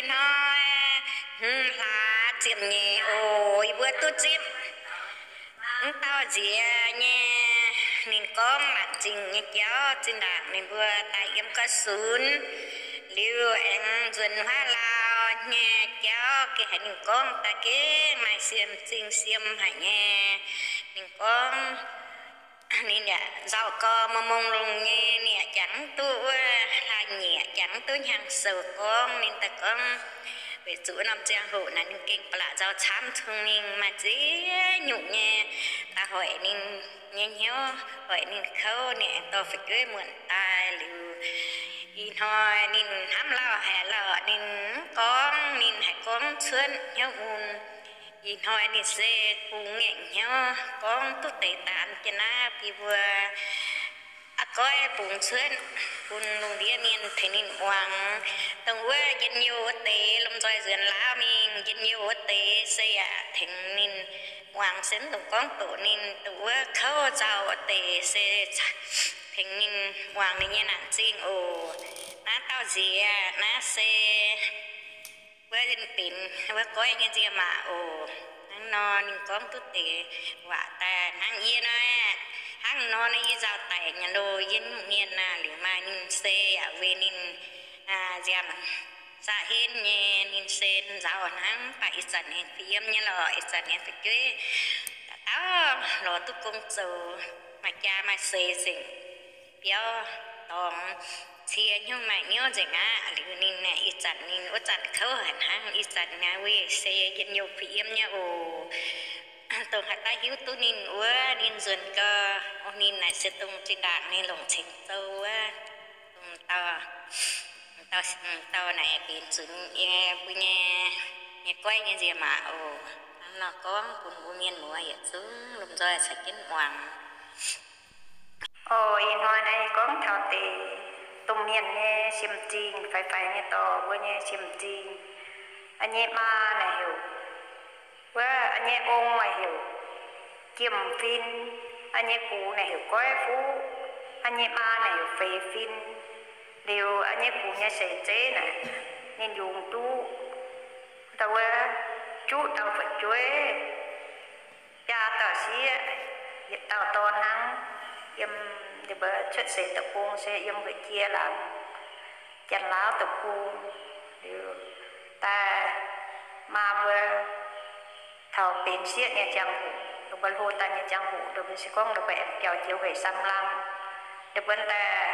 Hnoi hmz hlaax ziepc nyeic oc, yie mbuo duqv zipv mv dauh nziex nyei, ninh gorngv laatc zingh nyei jauv zinh ndaangc ninh mbuo daaih yiem gauh sunx liuz aengx nzuonx huaav lauh nyei jauv gengh haiz ninh gorngv daaih gengh maaih siem zingh siem haic nyei. Ninh gorngv ninh yaac nzauh gau, mong mong lungh nyei, ninh yaac jangx mv duqv wuov hlaax nyieqc, jangx mv duqv hnyangx-soux gorngv. Ninh daaih gorngv weic zuqc wuov norm ziangh hoc naaic ninh gengh ba'laqc nzauh camv, cong-mengh maaih ziex nyungc nyei daaih hoic ninh nyei hnyouv, hoic ninh kouv, ninh aengx dorh fu'jueiv muonc daaih liuz, ih hnoi ninh hnamv lauh haic lorqc, ninh mv gorngv, ninh haiz gorngv cuotv hnyouv mun. Ih hnoi ninh se bungx ngaengc hnyouv gorngv duqv deix daan jienv naaiv bun mbuo aqv goiv bungx cuotv bun lungh ndiev mienh tengx ninh muangx. Dongh wuov njien-youh wuov deix lomh nzoih nzuonx laauv mingh, njien-youh wuov deix se yaac tengx ninh muangx, se mv dungx gorngv doqc ninh. Dongh wuov kouv nzauh wuov deix se tengx ninh muangx ninh nyei naanc zingh oc. Naaiv dauh nziex naaiv se wuov benx wuov goiv nyei nzie maac oc. Hnangv nor ninh gorngv duqv deix waac daaih hnangv yie nor, hnangv nor naaiv yie nzauh daic nyei loh, yie nyungc mienh naaic liuz maaih ninh se yaac weic ninh nziaamv zaqc henv nyei, ninh se nzauh hnangv, mv baac ih zanc ninh fih yiem nyei lorqc. Ih zanc ninh fu'jueiv dauh dauh lorz duqv gong zoux, maaih jaa maaih seix nzengc, biauv dorngx cie hnyouv maaih hnyouv nzengc aqv. Liuz ninh aeqv, ih zanc ninh wuov zanc kouv haic hnangv, ih zanc naaiv weic se njien-youh fih yiem nyei oc. Dongh haaix dauh hiuv duqv ninh wuov, ninh nzuonx gau, ninh naaic se dongh zinh ndaangc ninh longc ceng zou wuov, dongh dauh, dauh, dauh naaic benx zunc yie mbuo nyei, nyei goiv nyei nzie maac oc. Hnangv nor gorngv bun mbuo mienh muoz yietc zungv lomh nzoih caux jienv muangx. Oc, ih hnoi naaiv gorngv taux deix domh mienh nyei siem zingh, faix-faix nyei dorh mbuo nyei siem zingh. A'nyei maa naaic heuc, wuov a'nyei ong naaic heuc Jiem Fin, a'nyei gux naaic heuc Goiv Fuqv, a'nyei maa naaic heuc Feix Fin. Liuz a'nyei gux nyei seix zeiv naaic, ninh yungz duqv, wuov, juqv dauh fu'jueiv, biaa dauh sieqv, yietc dauh dorn hnangv. Yiem ninh mbuo cuotv seix deic-bung se yiem wuov jiex laangz Janx-Laauv deic-bung. Liuz daaih maa mbuo taux benx sieqv nyei ziangh hoc, ninh mbuo hlo daaih nyei ziangh hoc, ninh mbuo se gorngv ninh mbuo aengx biaux jiex weic Samlang. Ninh mbuo daaih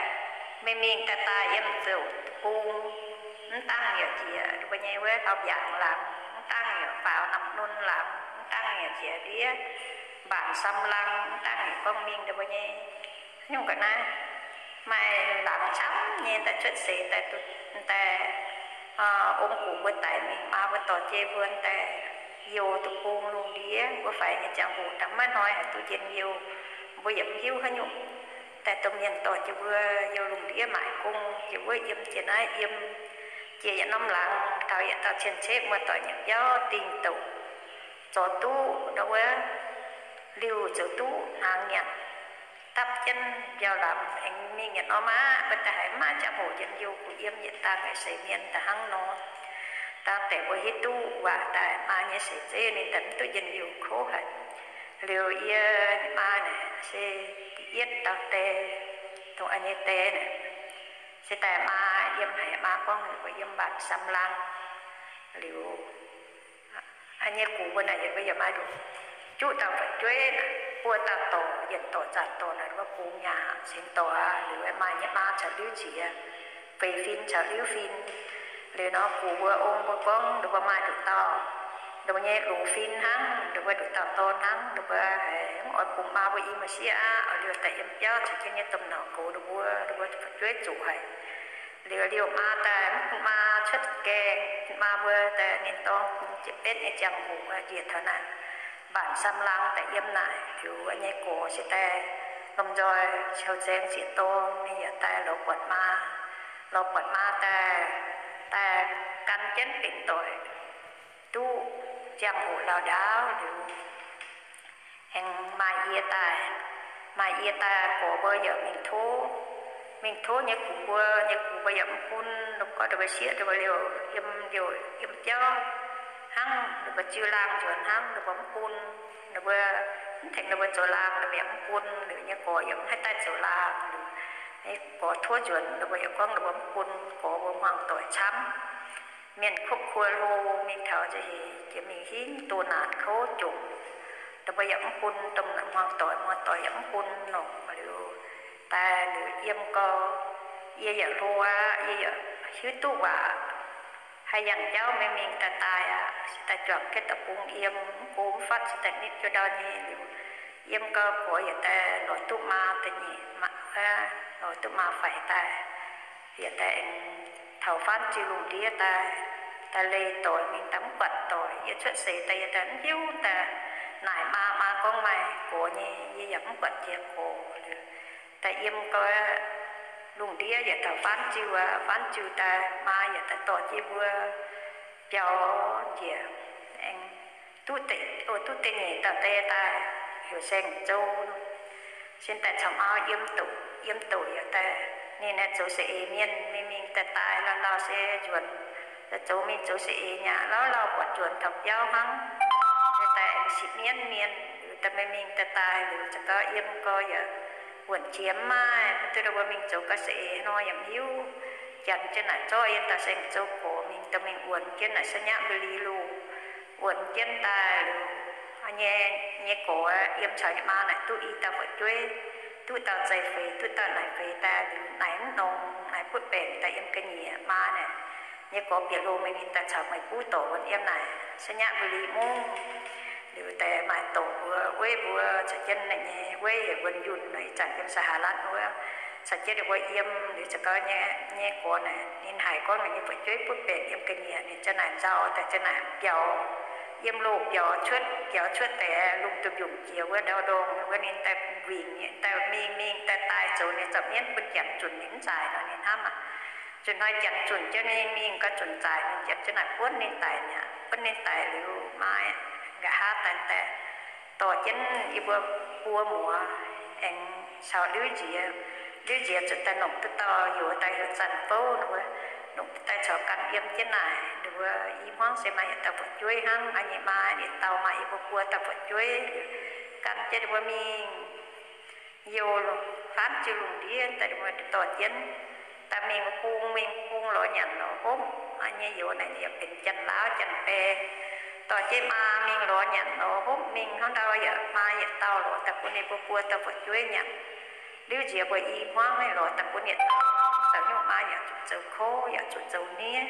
mingh mingh daaih daaih yiem ziouc bung, mv dangh yaac jiex ninh mbuo nyei wuov Hauv Mbiaangc laangz, mv dangh yaac faaux Namx Nunv laangz, mv dangh yaac jiex ndiev Mbaanc Samlang, mv dangh yaac gorngv mingh ninh mbuo nyei nyungc ga'naaiv maaih laangz camv nyei daaih cuotv seix daaih, daaih ong gux mbuo daic mingh, maa mbuo dorh jienv mbuo daaih youh deic-bung lungh ndiev, mbuo faix nyei ziangh hoc daaih maiv hnoi haih duqv njien-youh. Mbuo yaac mv hiuv haaix nyungc. Daaih domh mienh dorh jienv mbuo youh lungh ndiev maaic gong, jiex wuov yiem jiex naaiv, yiem jiex yietc norm laangz taux yietc dauh cien-ceqv muoz-doic nyei biauv dingh douc, zorc duqv ndau wuov liuh zoux duqv hnaangx nyanc, dapv jienv mbiauh lamz aengx mingh yietc norm aqv. Mbuo daaih haiz maiv ziangh hoc njien-youh, kuh yiem yietc dangh seix mienh daaih hnangv nor. Dangh deix mbuo hiuv duqv waac daaih maa nyei seix zeiv ninh daaih mv duqv njien-youh kouv haic. Liuz yie maa naaic se da'yietv dauh die, dongh a'nyei die naaic, se daaih maa yiem haic, maa gorngv ninh mbuo yiem Mbaanc Samlang. Liuz a'nyei gux mbuo naaic yie mbuo yaac maaih nduqc juqv dauh fu'jueiv naaic, buo dauh dorc, yietc dorc zanc dorc naaic, mbuo bungx nyaah cingx dorc aqv. Liuz maaih nyei maa caux liuz nziex, feix fin caux liuz fin. Liuz nor gux mbuo ong mbuo gorngv ninh mbuo maaih nduqc dauh, ninh mbuo nyei loz-fin hnangv, ninh mbuo nduqc dauh dorn hnangv, ninh mbuo haiz mv oix bungx maa mbuo i muoz-sieqv aqv. Liuz daaih yiem biauv caux jienv nyei domh nauz goux ninh mbuo, ninh mbuo fu'jueiv zuqc haic. Liuz liuz maa daaih mv bun maa cuotv gaengh, maa mbuo daaih ninh dorng jiex betv nyei ziangh hoc njiec taux naaic Mbaanc Samlang daaih yiem naaic. Liuz nyei gorx se daaih lomh nzoih cou zaeng zieqc dorng, ninh yaac daaih lorz buatc maa, lorz buatc maa daaih, daaih gan jienv benx doic duqv ziangh hoc laauh ndaauv liuz, aengx maaih yie daaih, maaih yie daaih gorx mbuo yaac mingh tov mingh tov nyei gux mbuo, nyei gux mbuo yaac mv bun. Ninh gorngv ninh mbuo sieqv ninh mbuo liouh yiem, liouh yiem biauv hnangv, ninh mbuo jiu laangh nzuonx hnangv, ninh mbuo mv bun. Ninh mbuo mv tengx ninh mbuo zoux laangh, ninh mbuo yaac mv bun. Liuz nyei gorx yaac mv haih daaih zoux laangh. Nyei gorx tov nzuonx, ninh mbuo yaac gorngv ninh mbuo mv bun, gorx mbuo hmuangx doic camv. Mienh kuv kuo hlo, mingh taux nza'hec jiex mingh hingv doh naanc kouv jomc. Ninh mbuo yaac mv bun, domh hmuangx doic, hmuangx doic yaac mv bun nongc. Liuz daaih liuz yiem gau, yie yaac hlo aqv, yie yaac hiuv duqv waac, haih yangh jauv mingh mingh daaih daaih aqv. Se daaih juangc jienv deic-bung yiem, mv go mv fatv se daaih nitv jienv ndau nyei liuz, yiem gau gorx yaac daaih lorz duqv maa da'nyeic, maa, lorz duqv maa faix daaih, yaac daaih aengx taux faanv ziu lungh ndiev daaih, daaih leih doic mingh daaih mv buatc doic. Yie cuotv seix daaih yie daaih mv hiuv daaih naaic maa, maa gorngv maaih gorx nyei, yie yaac mv buatc jiex gorx liuz. Daaih yiem gau lungh ndiev yaac taux faanv ziu aqv. Faanv ziu daaih maa yaac daaih dorh jienv mbuo biaux njiec, aengx duqv deix, o, duqv deix nyeic dauh deix daaih heuc Saeng Zou. Sin daaih caux maa yiem doqc, yiem doqc yaac daaih ninh naaiv zoux saeng-eix mienh, mingh mingh daaih daaih lauh lauh se nzuonx, zoux mingh zoux saeng-eix nyei, lauh lauh buatc nzuonx taux biauv hnangv. Daaih aengx sipv mienv mienh, liuz daaih mingh mingh daaih daaih liuz za'gau yiem gau yaac wuonc jiex mv maaih, duqv ninh mbuo mingh zoux gau saeng-eix nor yaac mv hiuv. Janx jienv naaic zorqv yiem dauh Saeng Zou gorx mingh, daaih mingh wuonx jienv naaic sa'nyapv mbuo li loh, wuonx jienv daaih liuz, nyei, nyei gorx yiem caux nyei maa naaic duqv i dauh fu'jueiv, duqv dauh zeiv-feix, duqv dauh naaic feix daaih liuz, naaic mv nongx, naaic butv baengc daaih yiem ga'nyiec maa naaic. Nyei gorx bieqc loh mingh, ninh daaih caux meih buv dorc wuonx yiem naaic sa'nyapv mbuo li mungv. Liuz daaih maaih dorc mbuo, weiv mbuo caux jienv ninh nyei weiv heuc mbuo Yunh, ih zanc yiem สหรัฐ wuov, caux jienv ninh mbuo yiem. Liuz za'gau nyei, nyei gorx naaic ninh haiz gorngv ninh nyei fu'jueiv butv baengc yiem ga'nyiec, ninh ziouc naaic nzauh daaih ziouc naaic biaux, yiem loh biaux cuotv, biaux cuotv deix lungh duih mbiungc jiex wuov ndau ndongh wuov, ninh daaih wingc, daaih mingh mingh daaih daaih zoux ninh zoux mienv bun janx zunc ninh mv zaaix nor ninh hnamv aqv. Zunc hnoi janx zunc jienv ninh mingh gau zunc zaaix ninh janx ziouc naaic buonv ninh daic mi'aqv. Buonv ninh daic liuz maa nqa'haav daaih daaih dorh jienv yie mbuo buo muoz aengx caux Liuv Nziex. Liuv Nziex zuqc daaih nongc duqv dauh youz daaih heuc Zanc Bouv wuov, nongc duqv daaih caux gan yiem jienv naaic. Ninh mbuo i hmuangv se maaih yietc dauh fu'jueiv hnangv, aa nyei maa yietc dauh, maaih yie mbuo buo dauh fu'jueiv. Gan jienv ninh mbuo mingh youh faanv jiu lungh ndiev daaih, ninh mbuo dorh jienv daaih mingh bung, mingh bung lorz nyanc lorz hopv. Aa nyei youz naaic ninh yaac benx Janx-Laauv Janx-Baeng. Dorh jienv maa mingh lorz nyanc lorz hopv, mingh hnangv ndau yaac maa yietc dauh lorz daaih bun ninh mbuo buo dauh fu'jueiv nyanc. Liuv Nziex mbuo i hmuangv lorz daaih bun yietc dauh, da'nyungc maa yaac zuqc zoux kouv, yaac zuqc zoux hniev,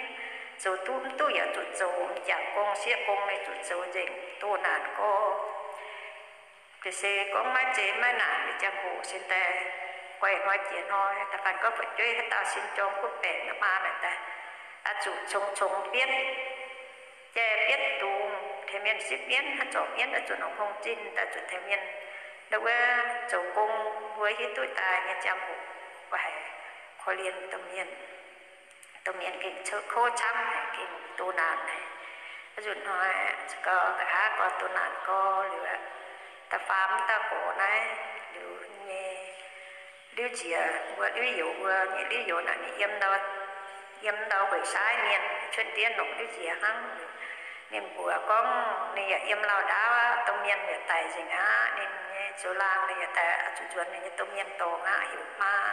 zoux duqv mv duqv yaac zuqc zoux, m'jangc gong sieqv gong ninh zuqc zoux nzengc, doh naanc gorx. Ga'sie gorngv maiv zeiz maiv naanc nyei ziangh hoc sin daaih, guai hnoi jiex hnoi da'faanh gorngv fu'jueiv haaix dauh sin jorm butv baengc maa naaic daaih, oix zuqc congx congx bietv, jai bietv dungz, tengx mienh sipv mienv, haaix zorc mienv oix zuqc nongc hungh zinh daaih zuqc tengx mienh, ndau wuov zoux gong, mbuo hiuv duqv daaih nyei ziangh hoc, mbuo haiz korv-lienh domh mienh. Domh mienh gengh kouv camv haic, gengh doh naanc haic. Nzunc hnoi za'gau nqa'haav gorx doh naanc gorx liuz, da'faam dauh gorx naaiv liuz nyei, Liuv Nziex mbuo, Liuv Youz mbuo nyei, Liuv Youz naaic ninh yiem ndau, yiem ndau hueic saaiv mienh cuotv ndiev nongc Liuv Nziex hnangv. Ninh mbuox gorngv ninh yaac yiem Laauh Ndaauv aqv, domh mienh yaac daic nzengc aqv. Ninh nyei zoux laangh ninh yaac daic, oix zuqc nzuonx ninh nyei domh mienh dorngx aqv, heuc maa.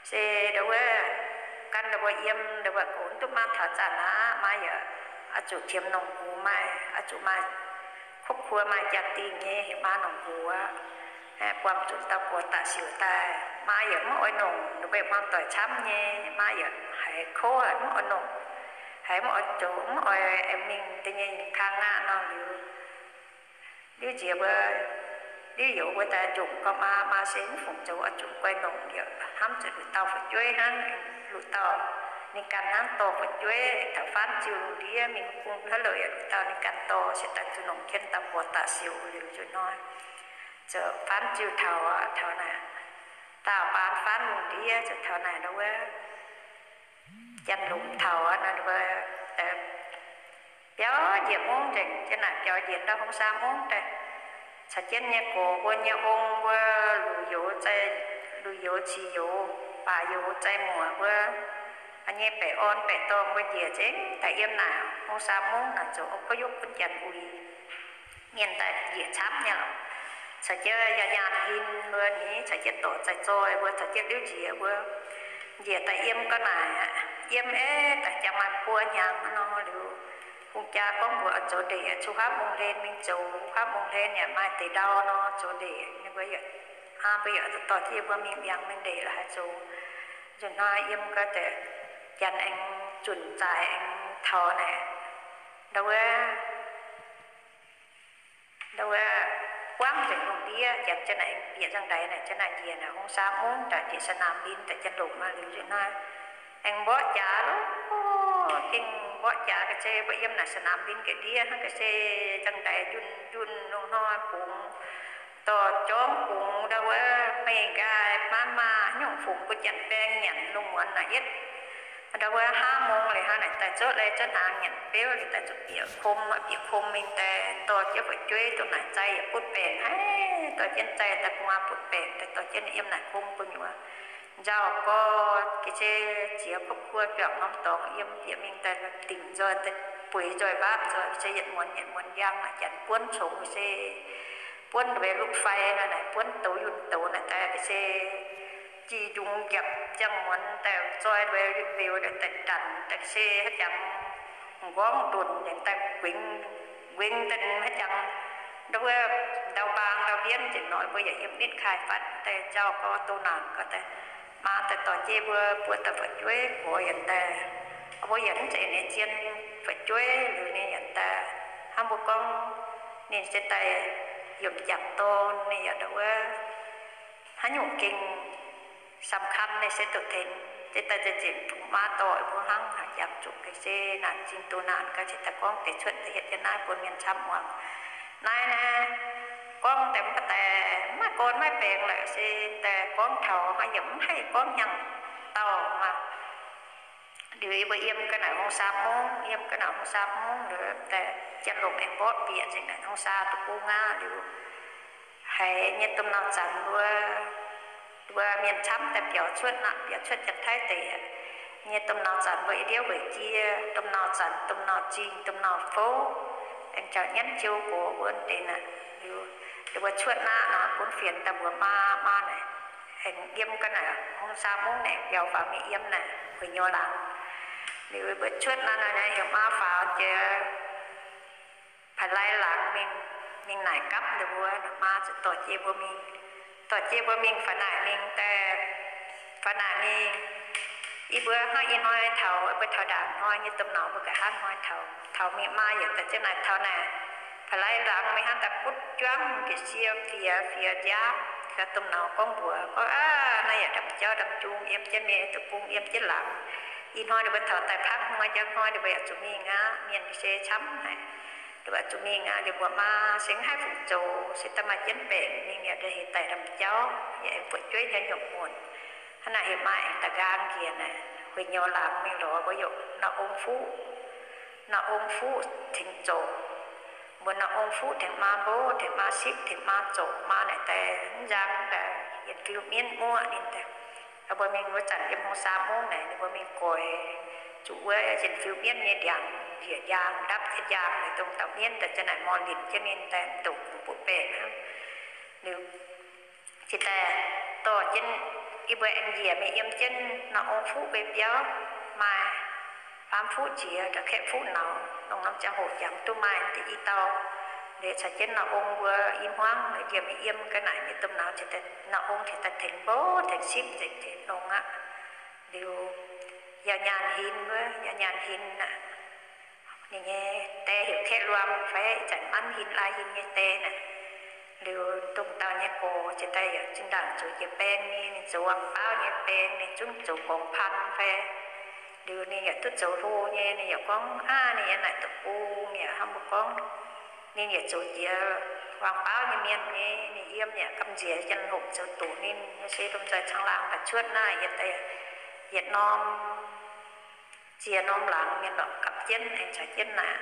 Se ndau wuov gan ninh mbuo yiem, ndau wuov gox duqv maa taux zanc aqv, maa yaac oix zuqc qiemx nongc gux maaih, oix zuqc maaih ครอบครัว maaih jaa-dingh nyei, heuc maa nongc gux aqv. Buangh zuqc dauh buoz da'siouc daaih, maa yaac mv oix nongc, ninh mbuo hmuangv doic camv nyei, maa yaac haiz kouv haic mv oix nongc, haiz mv oix zoux, mv oix aengx mingh da'nyeic kang aqv nor liuz. Liuv Nziex mbuo, Liuv Youz mbuo daaih njongc gau maa, maa se mv fungc zoux, oix zuqc guai nongc yaac hnamv zuqc luc dauh fu'jueiv hnangv, luc dauh ninh ganh hnangv dorh fu'jueiv taux faanv ziu lungh ndiev mingh bung haaix louc yaac luc dauh ninh ganh dorh, se daaih zuqc nongc jienv dauh buoz da'siouc liuz nzunc hnoi zoux faanv ziu taux, taux naaic daauh baan faanv lungh ndiev zoux taux naaic ndau wuov Janx-Lomc taux aqv nor, ninh mbuo biaux njiec mungv nzengc, jienv naaic biaux njiec ndau hungh saa mungv daaih, caux jienv nyei gox mbuo nyei ong mbuo, luc youz, luc youz cih youz, baac youz zai muoc mbuo nyei baeqc orn baeqc dorngh mbuo njiec zengv daaih yiem naaic hungh saa mungv naaic zoux guv yopv gunv janx uix mienh daaih njiec camv nyei lorqc. Caux jienv yaac nyaanh hin mbuo ni, caux jienv dorc zai zoih mbuo, caux jienv liuz njiec mbuo njiec daaih yiem ga'naaic aqv. Yiem aeqv, daaih jangx maaih buo hnyangx nor liuz, hungh jaa gorngv mbuox zoux ndeic, zuqc huaav mungz hlen mingh zoux, huaav mungz hlen yaac maaih deix ndau nor zoux ndeic. Ninh mbuo yaac, aa, mbuo yaac dorh jienv mbuo mingh ndiangx mingh ndeic la'haaix zoux. Nzunc hnoi yiem gau deix janx aengx zunc zaaix aengx taux naaic, ndau wuov, ndau wuov buangv nzengc lungh ndiev, janx jienv naaic aengx bieqc nzangv-ndaix naaic, jienv naaic njiec naaic hungh saa mungv daaih njiec สนามบิน daaih jienv longc maah liuz nzunc hnoi aengx mborqv jaax loh, gengh mborqv jaax ga'sie mbuo yiem naaic สนามบิน ga'ndiev hnangv ga'sie nzangv-ndaix njunh njunh lungh hnoi bungx dorh jorngv bungx ndau wuov mengh nqaai maanv maah nyungc fungx bun janx baeng nyanc lungh muonz naaic yietv ndau wuov hnangv mungz leiz hnangv naaic daaih zuqv lai zuqv hnaangx nyanc beuv liuz daaih zuqc bieqc kom, bieqc kom mingh daaih dorh jienv fu'jueiv dongh naaic zai yietc butv baengc haic, dorh jienv zai daaih gu'nguaaz butv baengc daaih dorh jienv yiem naaic kom gu'nyuoz nzauh gorx ga'sie ziex ครอบครัว juangc norm dorngx yiem bieqc mingh daaih dingc nzoih daaih bueix nzoih mbaapv nzoih ga'sie yietc muonz yietc muonz njang naaic janx buonv congx ga'sie buonv ndongc mbuo lukv fai naaic, buonv douz yunh douz naaic daaih ga'sie jih njungx njiapc ziangh muonz daaih zoi ndongc mbuo yunh mbeux daaih ndanc daaih ga'sie haaix jangx m'nqorngv ndonc daaih nquengx, nquengx daaih haaix jangx ndau wuov ndau mbaang ndau mbienv nzengc nor mbuo yaac yiem nitv kaaih fatv daaih nzauh gorx doh naanc gorx daaih maa daaih dorh jienv mbuo buo daaih fu'jueiv gorx yienc daaih. Mbuo yaac mv zeiz ninh zien fu'jueiv liuz ninh yaac daaih hnangv mbuo gorngv ninh se daaih yiemc jangc dorn ninh yaac ndau wuov haaix nyungc gengh สำคัญ naaiv se doqc tengx se daaih za'gengh bungx maa dorh mbuo hnangv haaix jangx zuqc ga'sie naanc zingh doh naanc ga'sie daaih gorngv deix cuotv da'hietv jienv naaiv bun mienh camv muangx. Naaiv naaiv gorngv daaih mv baac daaih maiv gorn maiv baengx la'se daaih gorngv taux haaix yaac mv haih gorngv hnyangx dauh maah. Liuz yie mbuo yiem ga'naaiv hungh saa mungv, yiem ga'naaiv hungh saa mungv liuz daaih janx-lomc aengx mborqv bieqc nzengc naaic hungh saa duqv bung aqv. Liuz haiz nyei domh nauz zanc mbuo, mbuo mienh camv daaih biaux cuotv naaic, biaux cuotv Janx-Taiv deic nyei domh nauz zanc mbuo i ndiev weic jiex domh nauz zanc, domh nauz zingh, domh nauz fouv, aengx jauv nyienv jiu gox mbuo deix naaic. Liuz mbuo cuotv naaiv nor gunv fienx daaih mbuox maa, maa naaic aengx yiem ga'naaiv hungh saa mungv naaic biaux faaux mingh yiem naaic huic nyouz laangz. Liuz mbuo cuotv naaiv nor naaic heuc maa faaux jiex Paa Lai laangz mingh, mingh naaic gapv nduov mbuo, maa zuqc dorh jienv mbuo mingh, dorh jienv mbuo mingh faaux naaic mingh daaih, faaux naaic mingh. Yie mbuo hnangv ih hnoi taux, mbuo taux ndaangc hnoi nyei domh nauz mbuo ga'hnangv hnoi taux, taux mingh maa yietc daaih jienv naaic taux naaic Paa Lai laangz mingh hnangv daaih butv juangv njiec sie fiex fiex nziaamv. Gaax domh nauz gorngv mbuox gorngv, aav, naaiv yaac ndamv jauv ndamv jung yiem jienv mingh, duqv bung yiem jienv laangz. Ih hnoi ninh mbuo taux daaih pakv hnoi, njang hnoi ninh mbuo yaac zuqc mingh aqv. Mienh se camv haic, ninh mbuo zuqc mingh aqv. Liuz mbuox maa se mv haih fungc zoux, se daaih maaih jienv baengc mingh yaac heuc daaih ndamv jauv, yaac aengx fu'jueiv nyei nyungc muonc. Hnangv naaic heuc maa aengx daaih nqaang njiec naaic huic nyouz laangz mingh lorz mbuo yaac nor ong fuqv, nor ong fuqv tengx zoqc. Mbuo nor ong fuqv tengx maa mbouv, tengx maa sipv, tengx maa zoqc. Maa naaic daaih mv nzang daaih yietc fiu mienv muoqv ninh daaih. Mbuo mingh wuov zanc yiem hungh saa mungv naaic ninh mbuo mingh goix zuqc wuov yietc fiu mienv nyei ndiangx, njiec njaang, ndapv jienv njaang naaic dongh dauh mienv daaih ziang naaic mor linc jienv ninh daaih mv doqc kungx butv baengc hnangv. Liuz jiex daaih dorh jienv yie mbuo aengx njiec mingh yiem jienv nor ong fuqv mbuo biauv, maaih faam fuqv nziex, ndau kaeqv fuqv nauz, longc norm ziangh hoc jangx duqv maaih deix i dauh. Liuz caux jienv nor ong mbuo i hmuangv njiec mingh yiem ga'naaiv nyei domh nauz, nor ong cingx daaih tengx mbouv tengx sipv nzengc njiec longx aqv. Liuz yaac nyaanh hinc wuov, yaac nyaanh hinc aqv. Ninh nyei die heuc Kaeqv Luang fai ih zanc manv hinc lai hinc nyei die naaic. Liuz dongh dauh nyei gox jiex daaih yaac zinh ndaangc zoux jiex baeng nyei, ninh zoux wangc baauv nyei baeng, ninh zungv zoux gorngv pan fai. Liuz ninh yaac duqv zoux hlo nyei, ninh yaac gorngv aav, ninh yaac naaic deic-bung yaac hnangv mbuo gorngv, ninh yaac zoux jiex wangc baauv nyei mienh nyei. Ninh yiem yaac gamh nziex janx-lomc zoux doqc ninh nyei se lomh nzoih caangh laangz daaih cuotv naaiv yietc, yietc norm ziex norm laangz mienh lorqc gapv jienv aengx caux jienv naaic,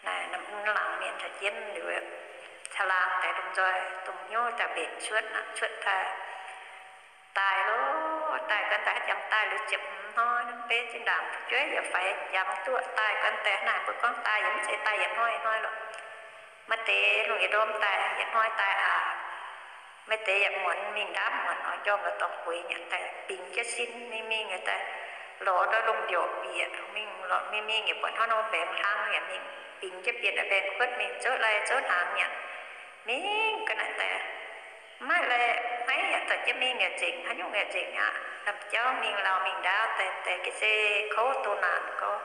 naaic norm laangz mienh caux jienv liuz caangh laangz daaih lomh nzoih dongh hnyouv daaih mbenc cuotv naaic, cuotv daaih daaih lorqc. daaih gan daaih haaix jangx daaih liuz ziepc hmz hnoi, mv beiv zinh ndaangc fu'jueiv yaac faix jangx duqv daaih gan daaih naaic, mbuo gorngv daaih yaac mv zeiz daaih yietc hnoi yietc hnoi lorqc. Maaih deix lungh yietc ndorm daaih yietc hnoi daaih aqv. Maaih deix yaac muonz mingh ndaamv muonz oix njormh lorz dorngx bueix nyanc daaih bingx jienv sin mingh mingh daaih lorz ndau lungh mbiouc bieqc mingh lorz mingh mingh yaac buatc hnangv nor mbaengx hlang yaac mingh bingx jienv bienh mbaengx-kuotv mingh zouv lai zouv hnaangx nyanc mingh ga'naaiv daaih. Mv maaih lai, maiv yaac dorh jienv mingh yaac nzengc, haaix nyungc yaac nzengc aqv. Ndaamv-jauv mingh lauh mingh ndaauv daaih, daaih ga'sie kouv doh naanc gorx.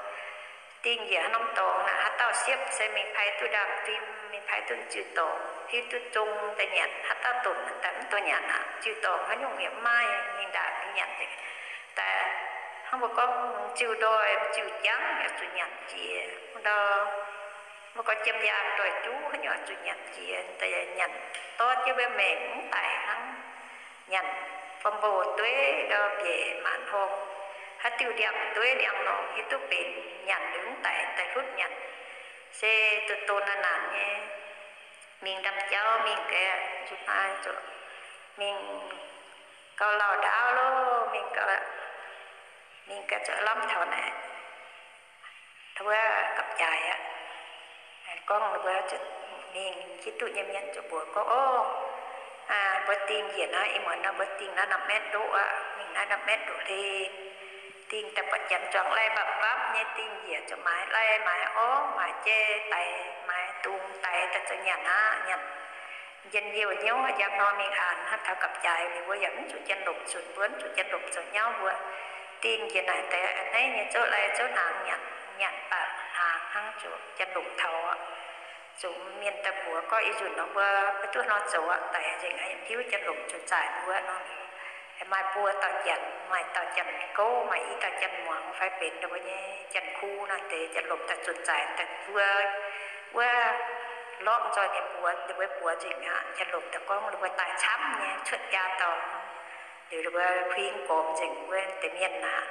Dingh njiec haaix norm dorngx naaic, haaix dauh siepv se mingh pai duqv ndaamv-fim, mingh pai duqv ziux dorngx, hiuv duqv zong daaih nyanc. Haaix dauh dunc daaih mv duqv nyanc aqv. Ziux dorngx haaix nyungc yaac mv maaih, mingh ndaangc mingh nyanc daaih. Hnangv mbuo gorngv ziux ndoih, ziux jangv yaac zuqc nyanc jiex ndau. Mbuo gorngv jiem yaangh ndoih juv haaix nyungc zuqc nyanc jiex, daaih yaac nyanc dorv jienv wuov maengc mv daic hnangv. Nyanc bom mbo dueiv ndau mbiec maanc hom, haaix diuh ndiangx dueiv ndiangx-normh hiuv duqv benx, nyanc liuz mv daic daaih hlutv nyanc. Se doh doh naanc naanc nyei. Mingh ndaamv-jauv mingh gaeqv nzuqc hnoi zuqc mingh gauh lauh ndaauv loh, mingh gauh, mingh gauh zuqc lamh taux naaic wuov gapv-jaaix aqv. Gorngv mbuo zuqc mingh hiuv duqv nyei mienh zuqc mbuox gorngv, Ov, mbuo dingh njiec naaiv ih muonz nor mbuo dingh naaiv norm metv ndoqv aqv. Mingh naaiv norm metv ndoqv hlen, dingh daaih buatc janx zuangx lai mbapv mbapv nyei, dingh njiec zuqc maaiz lai maaiz orv maaiz jai daix maaiz dungz daix daaih zoux nyanc aqv. Nyanc njien-youh hnyouv njang hnoi mingh aanx hnangv taux gapv-jaaix liuz mbuo yaac mv zuqc janx-lomc zunc, mbuo mv zuqc janx-lomc zoux nyauv mbuo. Dingh njiec naaic deix a'hneiv nyei zouv lai zouv hnaangx nyanc, nyanc baac hnaangx hnangv zuqc janx-lomc taux aqv. Zuqc mienh daaih mbuox gorngv ih nzunc nor mbuo maiv duqv hnoi zoux aqv, daic nzengc aqv, yaac mv hiuv janx-lomc zuqc zaaic mbuo nor. Maaih buo dauh janx, maaih dauh janx gouv, maaih i dauh janx muangx fai benx ndongc mbuo nyei janx-kuv nor deix janx-lomc daaih zuqc zaaic daaih mbuo wuov lorqv nzoih ninh mbuox, ninh mbuo buoz nzengc aqv. Janx-lomc daaih gorngv ninh mbuo daaih camv nyei cuotv jaa dauh, liuz ninh mbuo huing gormx nzengc wuov deix mienh aqv.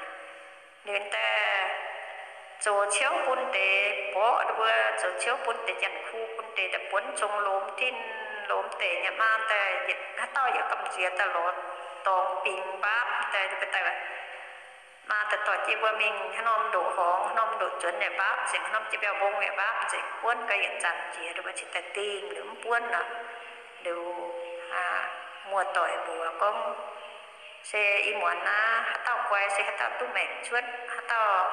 Ninh daaih zoux ciouv bun deix mborqv ninh mbuo, zoux ciouv bun deix janx-kuv, bun deix daaih buonv zong lomz tin lomz deic nyei maa daaih, yietc haaix dauh yietc gamh nziex daaih lorz dorngx bingx mbaapv daaih, ninh mbuo daaih maa daaih dorh jienv mbuo mingh haaix norm ndoqc horngz, haaix norm ndoqc zuonx yaac mbaapv nzengc, haaix norm jiex mbiauh mbong yaac mbaapv nzengc, buonv gau yietc zanc jiex, ninh mbuo cingx daaih dingh liuz mv buonv nor, liuz muoz-doic mbuox gorngv, se ih muonz naaiv haaix dauh guai se haaix dauh duqv maengc cuotv, haaix dauh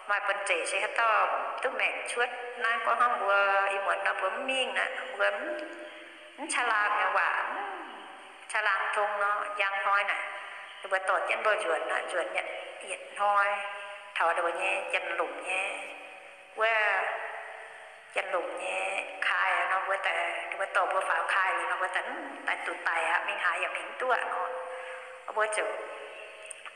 maaih buonv-zeic se haaix dauh duqv maengc cuotv. Naaiv gorngv hnangv mbuo ih muonz nor mbuo mv mingh naaic, mbuo mv caangh laangh nyei waac, mv caangh laangh tong nor, njang hnoi naaic, ninh mbuo dorh jienv mbuo nzuonx, nzuonx yietc hnoi taux ninh mbuo nyei janx-lomc nyei, wuov janx-lomc nyei kai nor, mbuo daaih, ninh mbuo dorh mbuo faaux kai liuz nor, mbuo daaih, daaih duqv daic aqv, mingh haaix yaac mingh mv duqv nor, mbuo ziouc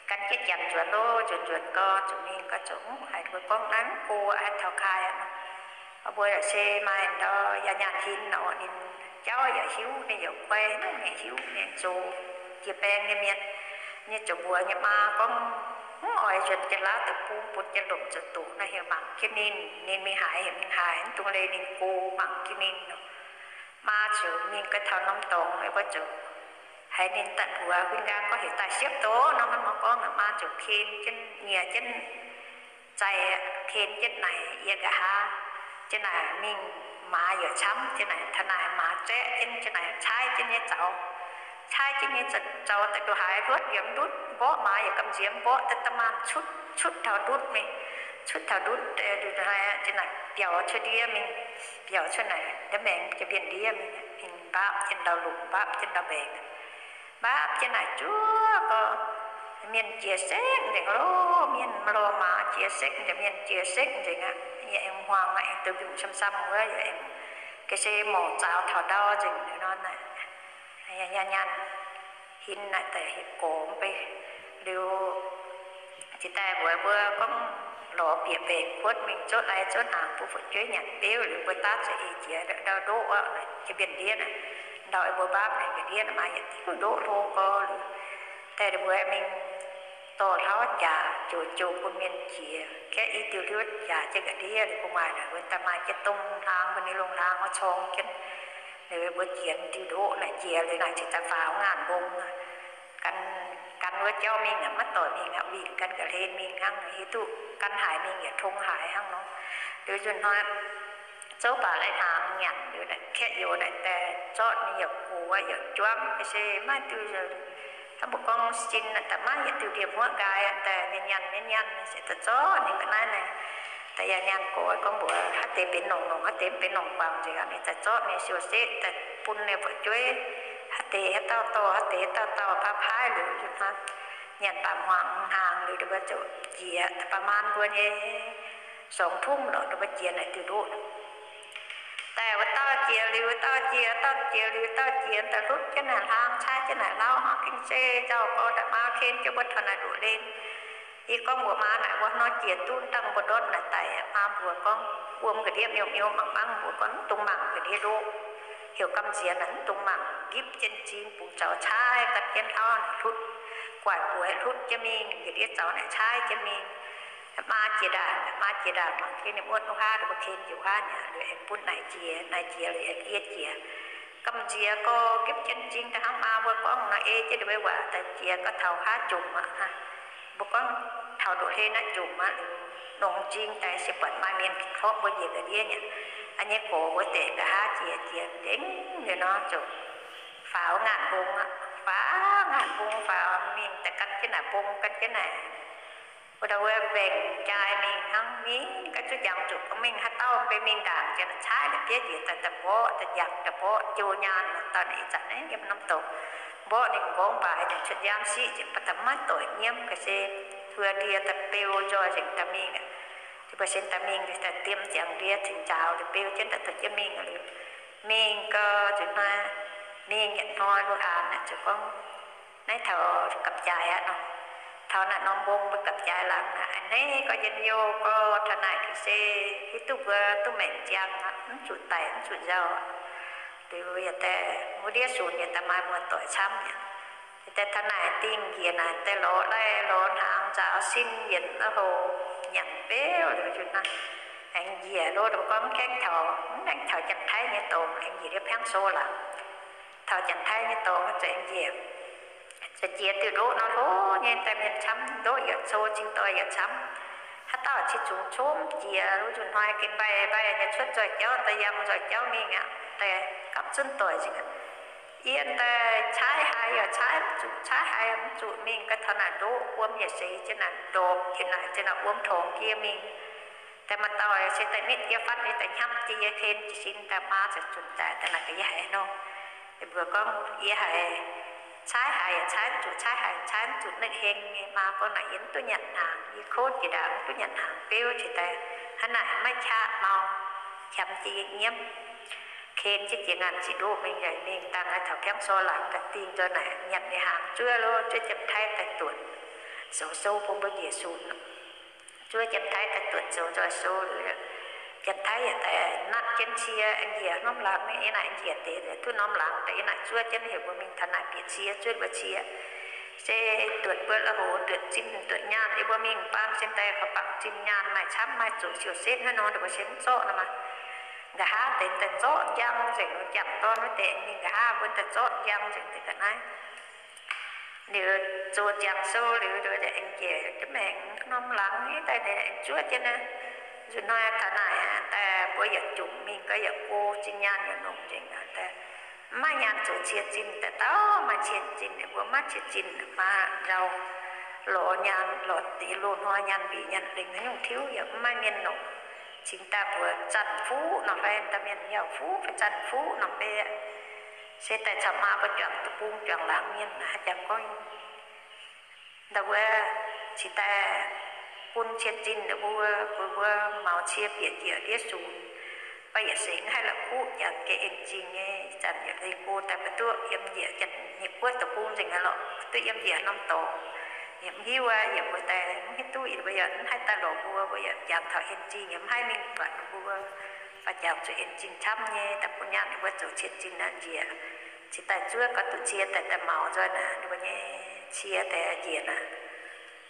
gan jienv janx nzuonx loh. Nzuonx nzuonx gau, zuqc mingh gau, zuqc mv haiz mbuo gorngv naaiv mv go, haiz taux kai aqv nor, mbuo yaac se maaih ndau yaac nyaanh hin nor, ninh jauv yaac hiuv, ninh yaac guai, ninh yaac hiuv, ninh zoux jiex baeng nyei mienh, ninh ziouc mbuox nyei maa gorngv, mv oix nzuonx janx-laauv deic-bung bun janx-lomc zoux doqc nor, heuc mangc jienv ninh, ninh mingh haaix heuc mingh haaix, mv dungx leih ninh go, mangc jienv ninh nor. Maa ziouc mingh gau taux norm dorngx, mbuo ziouc haiz ninh daaih mbuox huin nqaang gorngv heuc daaih siepv doqc nor, hnangv nor gorngv, maa ziouc ken jienv, nyiex jienv zaih, ken jienv naaic yie nqa'haav. Jienv naaic mingh maaz yaac camv, jienv naaic taux naaic maaz zaeqv jienv, jienv naaic caaiv jienv nyei zaux, caaiv jienv nyei zaux daaih ndongc haaix hluotv yaac mv ndutv, mborqv maaz yaac gamh nziex mborqv daaih, daaih maanh cutv, cutv taux ndutv mingh, cutv taux ndutv, ndutv haaix, jienv naaic biaux cuotv ndiev mingh, biaux cuotv naaic ndiev maengx, jiex mbienv ndiev mingh, mingh mbaapv jienv ndau lungh, mbaapv jienv ndau mbaengx, mbaapv jienv naaic zuov gau, mienh jiex sekv nzengc loh. Mienh lorh maaz jiex sekv nzengc, mienh jiex sekv nzengc aqv. Yie aengx hmuangx aqv, aengx duqv mbiungc sam-sam wuov, yie aengx ga'sie morc zaaux taux ndau nzengc liuz nor, nyanc nyanc hin naaic daaih hietc gorx mv bei liuz, jiex daaih mbuox mbuo gorngv lorz bieqc mbaengx-kuotv mingh zouv lai zouv hnaangx bun fu'jueiv nyanc beuv liuz, mbuo daav za'eix jiex ndau ndoqv aqv, jiex mbienv ndiev naaic, ndau mbuo mbaapv naaic, mbienv ndiev naaic maaih yietc diuh ndoqv hlo gau liuz, daaih mbuo mingh dorh hlauv jaax joux joux bun mienh jiex, gaeqv i diuh hliuv jaax jienv ga'ndiev liuz, bun maaih naaic mbuo daaih maaih jienv domh hlaang, mbuo ninh lungh hlaang oix corng jienv. Liuz mbuo jiex diuh ndoqv naaic jiex liuz naaic cingx daaih faaux ngaanc mbong, gan, gan Wuov jauv mingh aqv, maiv doic mingh aqv, winh gan ga'hlen mingh hnangv, hiuv duqv gan haaix mingh yaac tong haaix hnangv nor. Liuz nzunc hnoi zouv baac lai-hnaangx nyanc liuz, kaeqv youz naaic daaih zorqv ninh yaac gox yaac juangv se maiv diuh, hnangv mbuo gorngv sin daaih maiv yietc diuh ndie-muoqv nqaai daaih, ninh nyanc ninh nyanc se daaih zorqv ninh ga'naaiv naaic daaih yaac nyanc gox gorngv mbuox haaix deix benx nongc nongc, haaix deix mv benx nongc guangc nzengc, ninh daaih zorqv ninh siou setv daaih bun ninh fu'jueiv, haaix deix haaix dauh dorh, haaix deix haaix dauh dauh, paaiv paaiv liuz nyanc baac hmuangx hnaangx liuz, ninh mbuo ziouc jiex daaih baac maan mbuo nyei songx tunv lorqc, ninh mbuo jiex naaic diuh ndoqv. Daaih wuov dauh jiex liuz, wuov dauh jiex, dauh jiex liuz, dauh jiex daaih hlutv jienv naaic hlang, caaiv jienv naaic lauv hnangv, gengh se nzauh gorx daaih maa ken jienv mbuo taux naaic ndoqv-len. Yie gorngv mbuox maa naaic, wuov hnoi jiex duqv dangh mbuo ndortv naaic daic, maa mbuox gorngv, wuom ga'ndiev miuc-miuc mangc mangc, mbuox gorngv mv dungx mangc ga'ndiev ndoqv, heuc gamh nziex naaic mv dungx mangc, nqipv jienv m'zing bungx zaux caaiv gan jienv hlauv, hlutv guaaic bueix hlutv jienv mingh, ga'ndiev zaux naaic caaiv jienv mingh. Maa jiex ndaangc, maa jiex ndaangc mangc jienv ninh muotv wuov haav, ninh mbuo ken jiex wuov haav nyei, liuz aengx bun naaic jiex, naaic jiex liuz aengx yie jiex. Gamh nziex gorx nqipv jienv m'zing daaih hnangv maa mbuo gorngv nor, ei jienv ninh mbuo waac daaih jiex gau taux haav jomc aqv. Mbuo gorngv taux ndoqv-len naaiv jomc aqv, longx m'zing daaih se buatc maaih mienh horpc mbuo njiec ga'ndiev nyei. Aa, nyei gox mbuo deix nqa'haav jiex jiex ndengv liuz nor ziouc faaux ngaanc mbong aqv, faaux ngaanc mbong faaux mingh daaih gan jienv naaic mbong gan jienv naaic. Wuov dauh wuov mbaengc jaa mingh hnangv, mingh ga'zuqc jangx zuqc gorngv mingh haaix dauh mv bei mingh ndaangc jiex naaic caaiv la'bieiv njiec daaih daaih mborqv, daaih njangc daaih mborqv, jouh nyaanh nor, dauh naaic ih zanc naaiv yiem norm douc mborqv ninh m'nqorngv baaix daaih cuotv nziaamv siqv nzengc, baac daaih maiv doic nyiemv ga'sie, huox ndie daaih beu nzoih nzengc daaih mingh aqv. Ninh mbuo se daaih mingh daaih diem ziangx ndie cingx njaaux liuz beu jienv daaih dorh jienv mingh liuz, mingh gau nzunc hnoi, mingh yietc hnoi luo aanx naaic ziouc gorngv, naaiv taux gapv-jaaix aqv nor. Taux naaic norm mbong mbuo gapv-jaaix laangz aqv, a'hneiv gau njien-youh gau taux naaic ga'sie, hiuv duqv mbuo duqv maengc ziangh aqv, mv zuqc daic mv zuqc nzauh. Liuz yaac daaih wuov ndiev sunx yaac daaih maaih muoz-doic camv mi'aqv. Daaih taux naaic dingh njiec naaic daaih lorz laih lorz hnaangx nzaaux sin yienc a'houc nyanc beuv liuz nzunc hnoi aengx njiec lo, mbuo gorngv mv gaengh taux, mv gaengh taux Janx-Taiv nyei dorngx, aengx njiec ndiev Piangv Sou laangz. Taux Janx-Taiv nyei dorngx za'gengh njiec, za'gengh jiex diuh ndoqv nor hlo nyei, daaih mienh camv, ndoqv yaac co, zingh doic yaac camv. Haaix dauh qiex zungx comv jiex, wuov nzunc hnoi gengh mbaih mbaih nyei cuotv nzoih jauv, daaih yangh nzoih jauv mingh aqv, daaih gapv zunv doic nzengc aqv. Yie daaih caaiv haiz yaac caaiv mv zuqc, caaiv haiz mv zuqc mingh gau taux naaic ndoqv, wuom yaac seix jienv naaic ndorpc jienv naaic, jienv naaic wuom torngx jiex mingh. Daaih maaih dauh se daaih nitv yie fatv nyei daaih hnyapv jienv yie, ken jiez sin daaih maa ziouc zunc daaih daaih naaic gaax yie haiz nor. Mbuox gorngv yie haiz caaiv haiz yaac caaiv mv zuqc, caaiv haiz caaiv mv zuqc, naaiv heng nyei. Maa gorngv naaic yie mv duqv nyanc hnaangx, yie kouv jiex ndaangc mv duqv nyanc hnaangx, beuv jiex daaih hnangv naaic maiv qaqv mau, qamx jienv yie nyiemv. Ken jienv jiex ngaanc ziqc ndoqv mingh, yaac mingh dangh taux Piangv Sou laangz ga'dingh nzoih naaic nyanc nyei hnaangx zuov lo, zuov Janx-Taiv daaih duotc zoux sou bun mbuo njiec sunx. Zuov Janx-Taiv daaih duotc zoux nzoih sou. Janx-Taiv yaac daaih natv jienv cie aengx njiec norm laangz, yie naaic njiec deix duqv norm laangz daaih, yie naaic zuov jienv heuc mbuo mingh taux naaic bieqc cie, zuov mbuo cie. Se duotc mbuo la'houx, duotc zinh duotc nyaanh, yie mbuo mingh baan se daaih korv-bangc zinh nyaanh maaih camv, maaih zuqc siou setv hnangv nor, mbuo se mv zorqv nor maah. Nqa'haav deix daaih zorqv njang nzengc, jangx dorn wuov deix mingh nqa'haav mbuo daaih zorqv njang nzengc deix ga'naaiv. Liuz zoux ziangx sou liuz, aengx njiec jienv maengx norm laangz nyei daaih, aengx zuov jienv naaiv. Nzunc hnoi taux naaic daaih mbuo yietc jomc mingh gau, yietc go zinh nyaanh yietc longc nzengc daaih. Mv maaih nyaanh zoux cie zinh daaih, dauh maaih cie zinh, mbuo mv maaih cie zinh, maa nzauh lorz nyaanh, lorz deix loz-hnoi nyaanh mbeix nyaanh lengh haaix nyungc tiuv yaac mv maaih mienh longc. Cingx daaih mbuox zanc fuqv norm fai daaih mienh yaac fuqv fai zanc fuqv norm fai, se daaih caux maa mbuo juangc deic-bung juangc laangz mienh haaix jangx gorngv ndau wuov, cingx daaih bun cie zinh mbuo, bun mbuo maux cie bieqc njiec ndiev sunx. Mv baac yietc sengx haih la'kuqv jangx geh en zingh nyei, zanc yietc lengh go daaih maiv duqv yiem njiec Janx-Mienh guoqv deic-bung nzengc aqv lorqc, duqv yiem njiec norm dorngx. Yie mv hiuv aqv, yie mbuo daaih mv hiuv duqv, yie mbuo yaac mv haih daaih lorz mbuo, mbuo yaac jangx taux en zingh, yie mv haih mingh buatc mbuo. Fai jangx zuqc en zingh camv nyei, daaih bun nyaanh mbuo zoux cie zinh naaic njiec. Cingx daaih zuov gau duqv cie daaih, daaih maux nzoih naaic mbuo nyei cie daaih njiec naaic.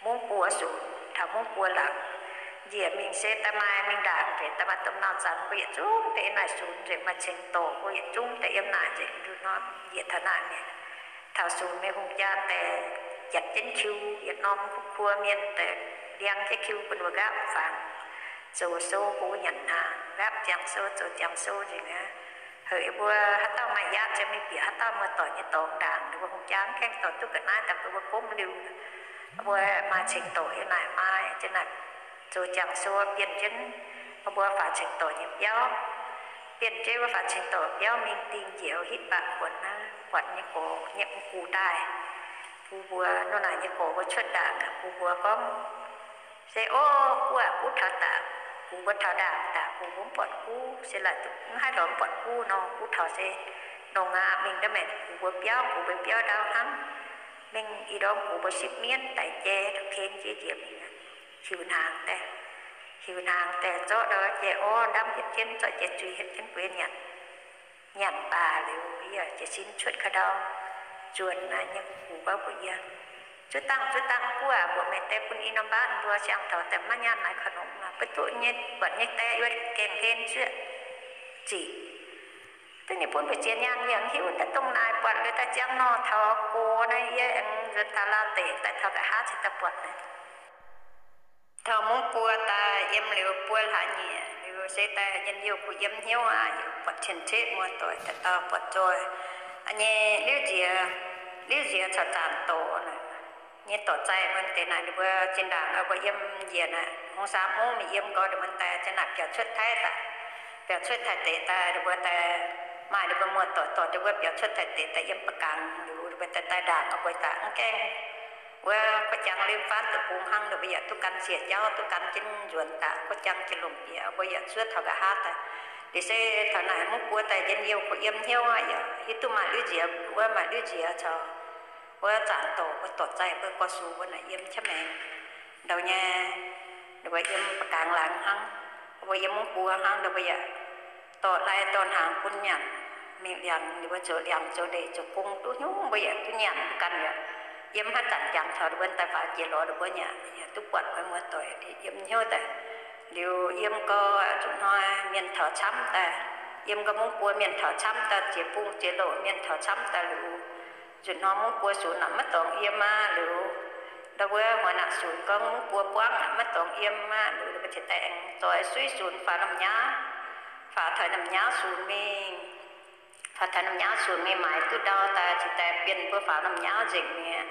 Mungv buo sunx, taux mungv buo laangz, njiec mingh se daaih maaih mingh ndaangc nzengc, daaih maaih domh nauz zanc mbuo yietc zungv daaih yiem naaic sunx nzengc, maaih ceng dorc mbuo yietc zungv daaih yiem naaic nzengc, nduqc norm njiec taux naaic mi'aqv. Taux sunx mingh hungh jaan daaih Janx jienv kiu yietc norm kuv kuo mienh daaih ndiangx jienv kiu bun mbuo nqaapv fangx zoux sou bun nyanc hnaangx, nqaapv ziangh sou zoux ziangh sou nzengc aqv. Heuc yie mbuo haaix dauh maaih yaatv ziouc mingh bieqc haaix dauh muoz-doic nyei dorngx ndaangc, ninh mbuo hungh jaa mv gaengh dorh duqv ga'naaiv daaih bun mbuo gomv liuh. Mbuo maaih ceng-doic yiem naaic maaih, zinh naaic zoux ziangh sou bienh jienv mbuo faaux ceng-doic nyei biauv. Bienh jienv mbuo faaux ceng-doic biauv mingh dingh njiec hitv baac kuonx naaiv buatc nyei gorx nyei mv gux daaih bun mbuo, nor naaic nyei gorx mbuo cuotv ndaangc bun mbuo gorngv, se, O, guv aac, guv taux daaih, bun mbuo taux ndaangc daaih, bun mbuo mv buatc guv, se laaic duqv mv haih lorz mv buatc guv nor, guv taux se nongh aqv, mingh nda'maeqc bun mbuo biauv, bun mbuo biauv ndau hnangv. Mingh ih ndorm bun mbuo sipv mienv daic jai, taux ken jiex njiec mingh aqv. Hiuc hnaangx daaih, hiuc hnaangx daaih zorqv ndau jai orv ndamv hietv jienv, zorqv jai zuiz hietv jienv bun yie nyanc. Nyanc baac liuz, yie jiez sin cuotv ka'ndau nzuonx naaiv nyei gux gorngv mbuox yie, Zuov dangh, zuov dangh, guv aac, mbuox meih die bun i norm mbaatv mbuo siang taux daaih maiv nyaanh naaiv kaux nongx, beiv duqv nyei buatc nyei die yuoqv gaengh hlen zuoqv ziqc. Duqv ninh bun mbu'ziex nyaanh yie mv hiuv, daaih dongh naaic buatc liuz daaih ziangh nor taux gox naaiv yie aengx nzuonx taux Laauv deic daaih taux nqa'haav cingx daaih buatc naaic. Taux mungv buo daaih yiem liuz buo hlaax nyieqc liuz se daaih njien-youh kuh yiem hnyouv aqv, buatc cien-ceqv muoz-doic daaih dauh buatc zoih nyei liuz nziex, liuz nziex caux zaanc doz naaic nyei dorc zaih mbuo deix naaic, ninh mbuo zinh ndaangc mbuo yiem njiec naaic, hungh saam mungv mingh yiem gau, ninh mbuo daaih zinh ndaangc biaux cuotv Taiv daaih, biaux cuotv Taiv deic daaih, ninh mbuo daaih maaih ninh mbuo muoz-doic dorh ninh mbuo biaux cuotv Taiv deic daaih yiem Ba'gangx liuz, ninh mbuo daaih daaih ndaangc mbuo daaih mv gaengh wuov guoqv jangx liemh faanv deic-bung hnangv, ninh mbuo yaac duqv gan ziec jauv, duqv gan jienv nzuonx daaih guoqv jangx jiex lomc bieqc, mbuo yaac zuov taux nqa'haav daaih. Liuz se taux naaic mungv buo daaih njien-youh kuh yiem hnyouv aqv, yaac hiuv duqv maaih liuz nziex wuov, maaih liuz nziex caux wuov zaanc doz mbuo dorc zaih mbuo gorx-sux mbuo naaic yiem qaqv maengx ndau nyei, ninh mbuo yiem Ba'gangx laangz hnangv, mbuo yiem mungv buo hnangv, ninh mbuo yaac dorh lai dorh hnaangx bun nyanc, mingh liangx ninh mbuo zoux liangx zoux ndeic zoux gong duqv hnyouv mbuo yaac duqv nyanc mbuo ganh yaac yiem haaix zanc jangx taux ninh mbuo daaih faaux jiex lorz ninh mbuo yaac, yaac duqv buatc mbuo muoz-doic yiem hnyouv daaih. Liuz yiem gau, zuqc hnoi mienh taux camv daaih, yiem gau mungv buo mienh taux camv daaih, ziex bung ziex louc mienh taux camv daaih liuz, zuqc hnoi mungv buo sunx naaic maiv dorngx yiem aqv liuz, ndau wuov huaax naanc sunx gorngv mungv buo buangv naaic maiv dorngx yiem aqv liuz, ninh mbuo cingx daaih aengx zoix suiv sunx faaux norm nyaauv, faaux taux norm nyaauv sunx mingh, faaux taux norm nyaauv sunx mingh maaiz duqv ndau daaih cingx daaih bienh mbuo faaux norm nyaauv nzengc mi'aqv.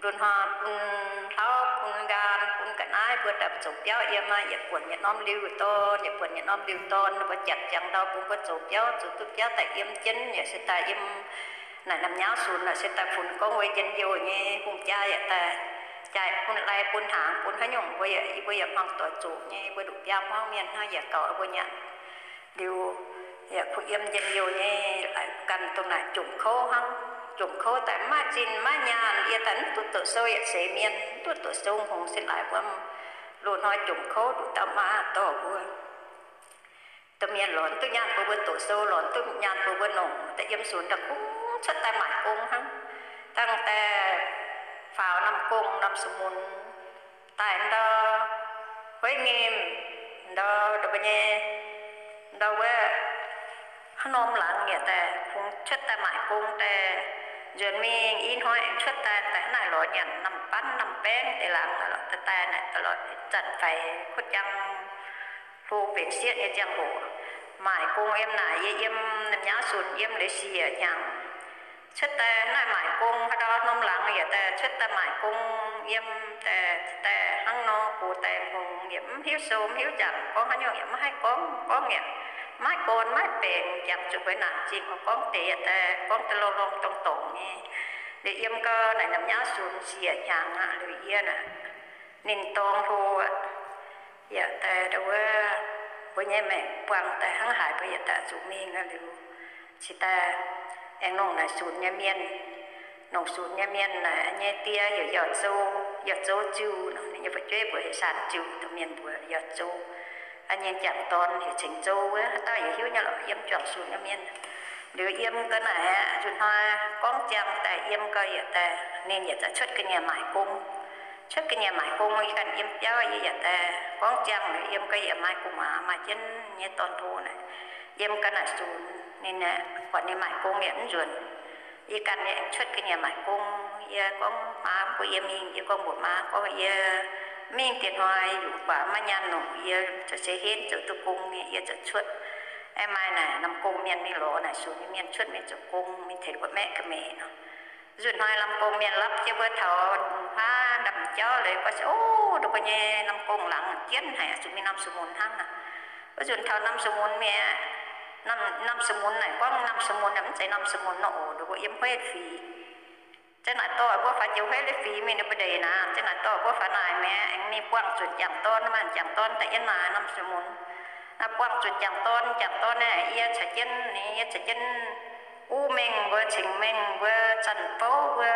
Nduqc hnoi bun hlauv bun nqaam bun ga'naaiv mbuo daaih zoux biauv yiem aqv, yietc buonc yietc norm liuh dorn, yietc buonc yietc norm liuh dorn, ninh mbuo janx ziangx ndau bun mbuo zoux biauv, zoux duqv biauv daaih yiem jienv, yaac se daaih yiem naaic norm nyaauv sunx naaic se daaih funx gorngv wuov njien-youh nyei hungh jaa yaac daaih jaaix bun lai bun hnaangx bun haaix nyungc mbuo yaac, yie mbuo yaac hmuangx doic zoqc nyei, mbuo nduqc biaa hmuangv mienh hnangv yaac gaux mbuo nyanc. Liuz yaac kuh yiem njien-youh nyei, laaix ganh dongh naaic jomc kouv hnangv. Jomc kouv daaih mv maaih zinh maiv maaih nyaanh, yie daaih mv duqv doqc sou yaac seix mienh, mv duqv doqc sou hngongx se laaix mbuo loz-hnoi jomc kouv duqv dauh maa dorh mbuo. Domh mienh lorz mv duqv nyaanh bun mbuo doqc sou, lorz mv duqv nyaanh bun mbuo nongc, daaih yiem sunx daaih kungx cuotv daaih maaic gong hnangv. Dangh daaih faaux norm gong norm sung-mun daaih ndau, hueiv nyim ndau, ndau mbuo nyei ndau wuov, hnangv norm laangz yaac daaih kungx cuotv daaih maaic gong daaih nzuonx mingh. I hnoi aengx cuotv daaih, daaih hnangv naaic lorz nyanc norm banv norm baeng deix laangz lorz daaih, daaih naaic daaih lorz zanc faix kuv jang hlo benx sieqv nyei ziangh hoc, maaic gong yiem naaic. Yie yiem norm nyaauv sunx yiem liuz siec hnyangx cuotv daaih naaiv maaic gong, haaix ndau norm laangz yaac daaih cuotv daaih maaic gong yiem daaih, daaih hnangv nor gox daaih hngongx, yaac mv hiuv sou mv hiuv nzangc, gorngv haaix nyungc yaac mv haih gorngv, gorngv yaac maiv gorn maiv benx, jangx zuqc mbuo naanc zingh oix gorngv deix yaac daaih gorngv daaih lorngh lorngh dorngx dorngx nyei. Liuz yiem gau naaic norm nyaauv sunx siec hnyangx aqv, liuz yie naaic ninh dorng hlo aqv. Yaac daaih ndau wuov mbuo nyei maengc buangh daaih hnangv haaix mbuo yaac daaih zuqc mingh aqv. Liuz cingx daaih aengx nongc naaic sunx nyei mienh, nongc sunx nyei mienh naaic nyei die heuc Yauh Zou, Yauh Zou Ziuh nor, ninh nyei fu'jueiv mbuox heuc Saan Ziuh, dongh mienh mbuox Yauh Zou. Aa, nyei jangc dorn heuc Ceng Zou wuov, haaix dauh yaac hiuv nyei lorqc, yiem juangc sunx nyei mienh. Liuz yiem gau naaic aqv, nzunc hnoi gorngv ziangh daaih yiem gau yaac daaih, ninh yaac daaih cuotv ga'nyiec maaic gong. Cuotv ga'nyiec maaic gong, yie ganh yiem biauv, yie yaac daaih gorngv ziangh liuz yiem gau yaac maaih gu'nguaaz maaih jienv nyei dorn hlo naaic. Yiem gau naaic sunx ninh aeqv, buatc ninh maaic gong yaac mv nzuonx. Yie ganh yaac aengx cuotv ga'nyiec maaic gong. Yie gorngv maa mbuo yie mingh, yie gorngv mbuox maa gorngv yie mingh dieh hnoi yungz guaax maiv nyaanh nongc, yie ziouc se henv zoux duqv gong nyei, yie ziouc cuotv. Aengx maaih naaic Nam Gong mienh mingh lorz naaic sux nyei mienh cuotv mingh zoux gong mingh tengx mbuo maeqv ga'meix nor. Nzunc hnoi Nam Gong mienh lapv jienv mbuo taux haav ndamv jauv leiz gorngv se, o, ndongc mbuo nyei Nam Gong laangz jienv haic, zuqc mingh Nam Sou Mun hnangv naaic. Wuov nzunc taux Nam Sou Mun mi'aqv. Nam Sou Mun naaic gorngv Nam Sou Mun naaic mv zeiz Nam Sou Mun nor oc, ndongc mbuo yiem hueiv fic. Za'naaic dorh mbuo faaux jiex hueiv fic mingh ninh mbuo ndeic naaic, za'naaic dorh mbuo faaux naaic mi'aqv, aengx mingh buangh zunc jangc dorn, maaih jangc dorn daaih yiem naaic Nam Sou Mun. Naaiv buangh zunc jangc dorn, jangc dorn naaic yie caux jienv, ninh yie caux jienv U Mengh mbuo, Cing Mengh mbuo, Zanc Fouv mbuo,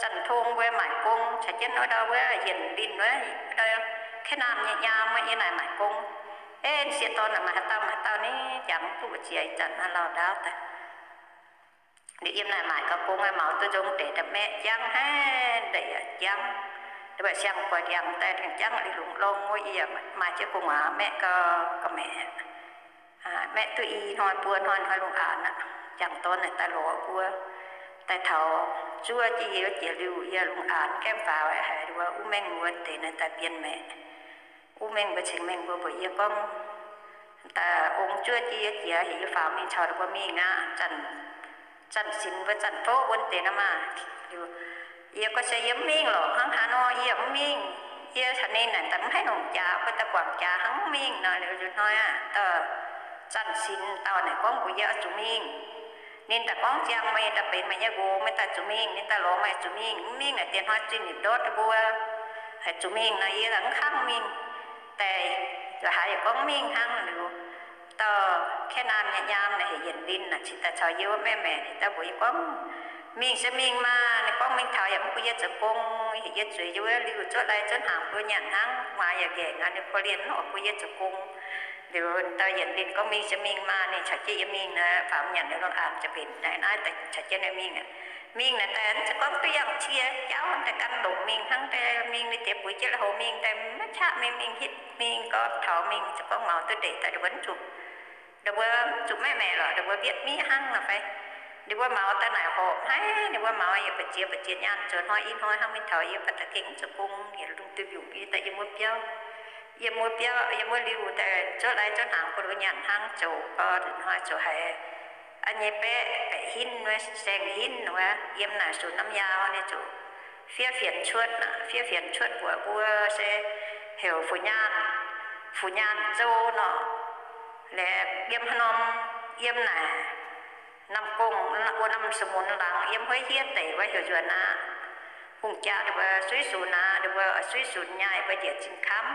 Zanc Tong mbuo maaic gong, caux jienv wuov ndau wuov Yienc Linh wuov, ndau Kaeqv^naamh nyei nyaam wuov yiem naaic maaic gong. Ei, sieqv dorn naaic maaih haaix dauh maaih haaix dauh ni, jangx duqv ziex zanc naaiv lauh ndaauv daaih. Liuz yiem naaic maaic gau gong, maux duqv nzong deix, maeqv jangv haic, ndeic yaac jangv. Liuz mbuo siang-guaix ndiangx daaih jangv liuz lungz lorng wuov, yie yaac maaih jienv gu'nguaaz maeqv gau ga'maeqc. Maeqv duqv i hnoi buo hnoi, hnoi lungh aanx aqv, jangc dorn naaic daaih lorz mbuo, daaih taux zuov jienv yie jiex liuz, yie lungh aanx gaengh faaux haic, wuov U Mengh wuov deix naaic daaih bienh maeqc. U Mengh mbuo, Cing Mengh mbuo mbuox yie gorngv, daaih ong zuov jienv yie jiex, heuc yie faaux mingh caux ninh mbuo mingh aqv. Zanc Sinx mbuo, Zanc Fouv wuov deix naaic maah. Liuz yie gorngv se yie mv mingh lorqc, hnangv haaix nor yie mv mingh. Yie caux ninh naaic daaih mv haih longc jaax, mbuo daaih guangc jaax hnangv mv mingh nor. Liuz nzunc hnoi aqv, Zanc Sinx dauh naaic gorngv mbuox yie oix zuqc mingh. Ninh daaih gorngv ziangh meih daaih benx meih nyei nqox, meih daaih zuqc mingh. Ninh daaih lorz meih zuqc mingh, mv mingh naaic dieh hnoi zuiz nimc ndortv mbuo, haiz zuqc mingh nor yie mv kangv mingh. Daaih haaix yaac gorngv mingh hnangv. Liuz dauh Kaeqv^naamh nyei nyaam naaic heuc Yienc Linh naaic cingx daaih caux yie wuov maeqv maeqc, ninh daaih mbuox yie gorngv, mingh se mingh maah. Ninh gorngv mingh taux yaac mv bun yie zoux gong, heuc yie zueiz yie wuov liuh cuotv lai cuotv hnaangx bun nyanc hnangv, gu'nguaaz yaac nqaengc aqv, ninh korv-lienh mv oix bun yie zoux gong. Liuz dauh Yienc Linh gorngv mingh se mingh maah, ninh caux jienv yie mingh naaic, faaux nyanc liuz lungh aanx ziouc mbenc naaiv, naaiv caux jienv yie mingh aqv. Mingh naaic daaih mv zeiz gorngv duqv yangh cie jauv daaih gan longc mingh hnangv, daaih mingh ninh diex buix jienv lui-houx mingh, daaih maiv qaqv mingh, mingh hitv mingh gorngv taux mingh, se gorngv maux duqv ndeic daaih ninh mbuo mv zuqc, ninh mbuo mv zuqc maeqv maeqc lorqc, ninh mbuo mbietv miqv hnangv nor fai. Ninh mbuo maux daaih naaic horpc haic, ninh mbuo maux yaac mbu'ziex mbu'ziex nyaanh, zoux hnoi i hnoi hnangv mingh taux yie baac da'gengh mv zoux gong, heuc lungh duih mbiungc yie daaih yiem wuov biauv, yiem wuov biauv, yiem wuov liuh daaih cuotv lai cuotv hnaangx bun ninh mbuo nyanc hnangv, zoux gau hnoi zoux haiz a'nyei baeqv baeqc hinv wuov, saeng hinv wuov, yiem naaic sunx norm yaau ninh zuqc fiev fienx cuotv aqv. Fiev fienx cuotv mbuox mbuo se heuc fu nyaanh, fu nyaanh zou nor. Laeqc yiem haaix norm, yiem naaic Nam Gong, wuov Nam Sou Mun laangz yiem hueiv hiev deic wuov heuc nzuonx aqv. Hungh jaa ninh mbuo suiv sunx aqv, ninh mbuo suiv sunx nyei, mbuo njiec zinh kamv,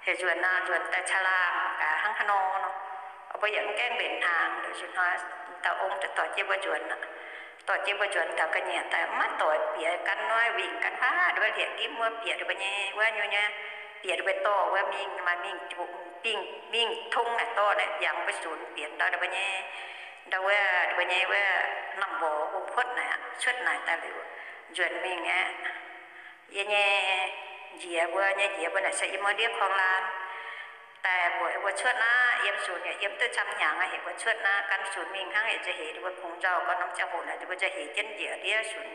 heuc nzuonx aqv. Nzuonx daaih caangh laangh gaax hnangv haaix nor nor, mbuo yaac mv gaengh mbenc hnaangx. Liuz nzunc hnoi dauh ong daaih dorh jienv mbuo nzuonx aqv. Dorh jienv mbuo nzuonx taux ga'nyiec daaih maiv doic bieqc gan hnoi wingc gan haav, ninh mbuo hlieqv ndimv wuov bieqc ninh mbuo nyei wuov nyei, bieqc ninh mbuo dorh wuov mingh, maaih mingh, mingh tong naaic dorh naaic yangh mbuo sunx bieqc ndau ninh mbuo nyei, ndau wuov ninh mbuo nyei wuov norm mborqc wuom-huotv naaic cuotv naaic daaih liuz, nzuonx mingh aqv. Yie nyei njiec mbuo nyei, njiec mbuo naaic se yiem wuov ndiev korng laan. Daaih mbuox mbuo cuotv naaiv, yiem sunx yaac yiem duqv camv hnyangx, heuc mbuo cuotv naaiv gan sunx mingh hnangv, yaac za'heix ninh mbuo kungx nzauh gau norm ziangh hoc naaic, ninh mbuo za'heix jienv njiec ndiev sunx,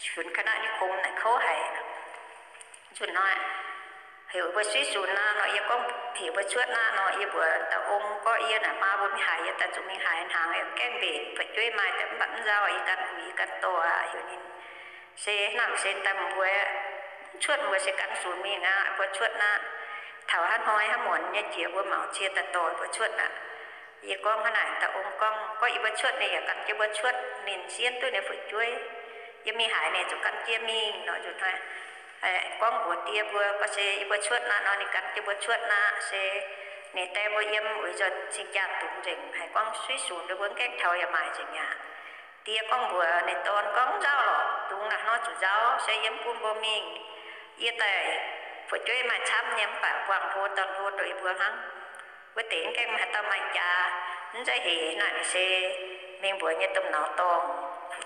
sunx คณะนิคม naaic kouv haic. Nzunc hnoi heuc mbuo suiv sunx naaiv nor, yie gorngv heuc mbuo cuotv naaiv nor, yie mbuox dauh ong gorngv yie naaic maa mbuo mingh haaix, yie daaih zuqc mingh haaix hnaangx, yie mv gaengh mbenc, fu'jueiv maaih daaih mv baac mv nzauh, yie ganh uix, yie ganh dorh aqv. Heuc ninh se hnangv se daaih mbuo cuotv, mbuo se gan sunx mingh aqv, mbuo cuotv naaiv. Taux hnangv hnoi hnangv muonz nyei jiex mbuo maux cie daaih dorh mbuo cuotv aqv. Yie gorngv hnangv naaic, dauh ong gorngv, gorngv yie mbuo cuotv ninh yaac gan jienv mbuo cuotv, ninh sienv duqv ninh fu'jueiv. Yie mingh haaix ninh zuqc gan jienv mingh nor. Nzunc hnoi gorngv mbuox die mbuo gorngv se yie mbuo cuotv naaiv nor ninh gan jienv mbuo cuotv naaiv se ninh die mbuo yiem uix nzunc cing-jaa dungz nzengc, haiz gorngv suiv sunx mbuo mv gaengh taux yaac maaic nzengc aqv. Die gorngv mbuox ninh dorn gorngv, nzauh lorqc, dungz naaic hnoi zuqc nzauh se yie mv bun mbuo mingh. Yie daaih fu'jueiv maaih camv nyei mv baac buangh hlo dorn hlo doqc yie mbuo hnangv. Wuov deix mv gaengh haaix dauh maaih jaax, mv zeiz hec naaic se mingh mbuox nyei domh nauz dorngh,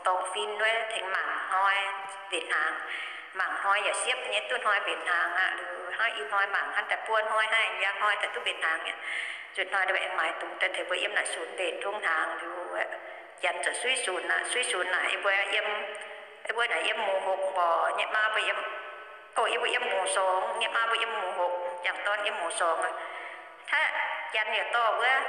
dorngh fin wuov tengx mangc hnoi mbenc hnaangx. Mangc hnoi yaac siepv nyei, duqv hnoi mbenc hnaangx aqv. Liuz hnangv ih hnoi mangc hnangv daaih buo hnoi haic, njang hnoi daaih duqv mbenc hnaangx aqv. Nzunc hnoi ninh mbuo aengx maaiz dungz daaih tengx mbuo yiem naaic sunx mbenc ndongc hnaangx liuz, janx ziouc suiv sunx aqv. Suiv sunx naaic yie mbuo yiem Mbuo naaic yiem mouc hopc mborqc, nyei maa mbuo yiem, o, yie mbuo yiem mouc sorngx, nyei maa mbuo yiem mouc hopc, jangc dorn yiem mouc sorngx. Taav janx yaac dorh wuov,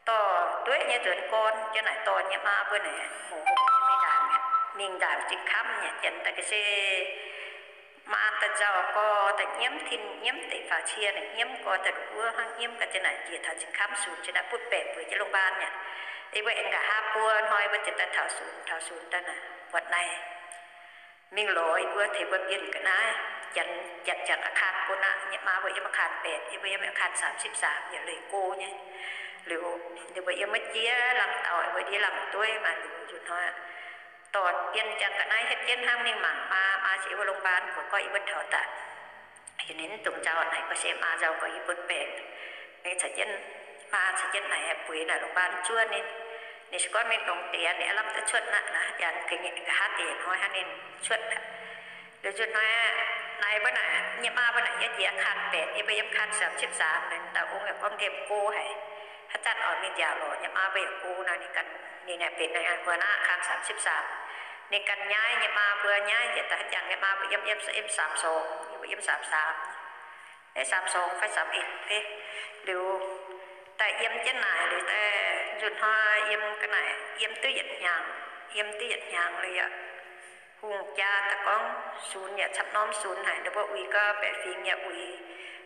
dorh dueiv nyei nzuonx gorn, janx naaic dorh nyei maa mbuo naaic mouc hopc mingh ndaangc, mingh ndaangc zingh kamv nyei. Janx daaih ga'sie maa daaih nzauh gorx daaih nyiemv tin nyiemv deic faaux cie naaic, nyiemv gorx daaih nduqc wuov hnangv, nyiemv ga'sie naaic njiec taux zingh kamv sunx, se daaih butv baengc mbuox jienv lungh mbaanh nyei. Yie mbuo aengx nqa'haav buo hnoi mbuo ziouc daaih taux sunx, taux sunx daaih naaic buatc naaic mingh lorz yie mbuo, tengx mbuo bienh ga'naaiv, janx, janx, janx อาคาร bun aqv. Nyei maa mbuo yiem อาคาร baeqc, yie mbuo yiem อาคาร สามสิบสาม yaac leiz go nyei. Liuz ninh mbuo yiem wuov jiex laangz dauh, yie mbuo ndiev laangz dueiv maaih liuz nzunc hnoi dorh bienh janx ga'naaiv hietv jienv hnangv mingh mangc maa. Maa ziouc yie mbuo lungh mbaanh mbuox gorngv yie mbuo taux daaih heuc ninh mv dungx nzauh naaic, gorngv se maa nzauh gorx yie bun baengc. Ninh caux jienv, maa caux jienv naaic bueix naaic lungh mbaanh zuov ninh. Ninh se gorngv mingh longx deix, ninh aav lamh duqv cuotv aqv. Naaic janx ga'nyiec nqa'haav deix hnoi hnangv ninh cuotv aqv. Liuz nzunc hnoi naaic mbuo naaic nyei maa mbuo naaic yiem jiex อาคาร baeqc, yie mbuo yiem อาคาร สามสิบสาม. Ninh dauh ong yaac gorngv ndiem go haic, haaix zanc oix mingh nziaauc lorz nyei maa mbuo yaac go nor, ninh ganh, ninh naaic benx naaic mbuo naaiv อาคาร สามสิบสาม. Ninh ganh nyaiv nyei maa mbuo nyaiv njiec daaih haaix zanc nyei maa mbuo yiem, yiem, yiem สามสอง, yie mbuo yiem สามสาม. Naaiv สามสอง fai สามเอ็ด fai. Liuz daaih yiem jienv naaic liuz daaih nzunc hnoi yiem ga'naaiv yiem duqv yietc hnyangx, yiem duqv yietc hnyangx liuz yaac hungh jaa daaih gorngv sunx yaac camv norm sunx haic. Ninh mbuo uix gau baeqc fingx yaac uix,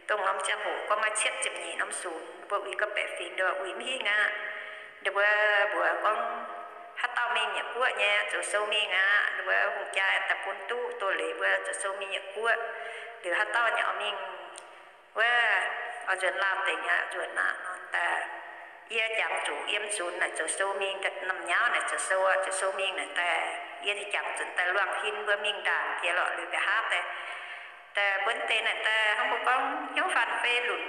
dongh norm ziangh hoc gorngv maaih cietv ziepc nyeic norm sunx, ninh mbuo uix gau baeqc fingx, ninh mbuo uix mv hingh aqv. Ninh mbuo mbuox gorngv haaix dauh mingh Yietc Guoqv nyei zoux sou mingh aqv. Ninh mbuo hungh jaa daaih bun duqv doz-leiz mbuo zoux sou mingh Yietc Guoqv. Liuz haaix dauh nyei oix mingh wuov, oix nzuonx Laauh deic nyei nzuonx aqv nor daaih, yie jangx zuqc yiem sunx naaic zoux sou mingh, norm nyauv naaic zoux sou, zoux sou mingh naaic daaih, yie jangx zuqc daaih luangh hin mbuo mingh ndaangc jiex lorqc. Liuz nqa'haav daaih, daaih mbuo deix naaic daaih hnangv mbuo gorngv hnyouv faanh fei lunc,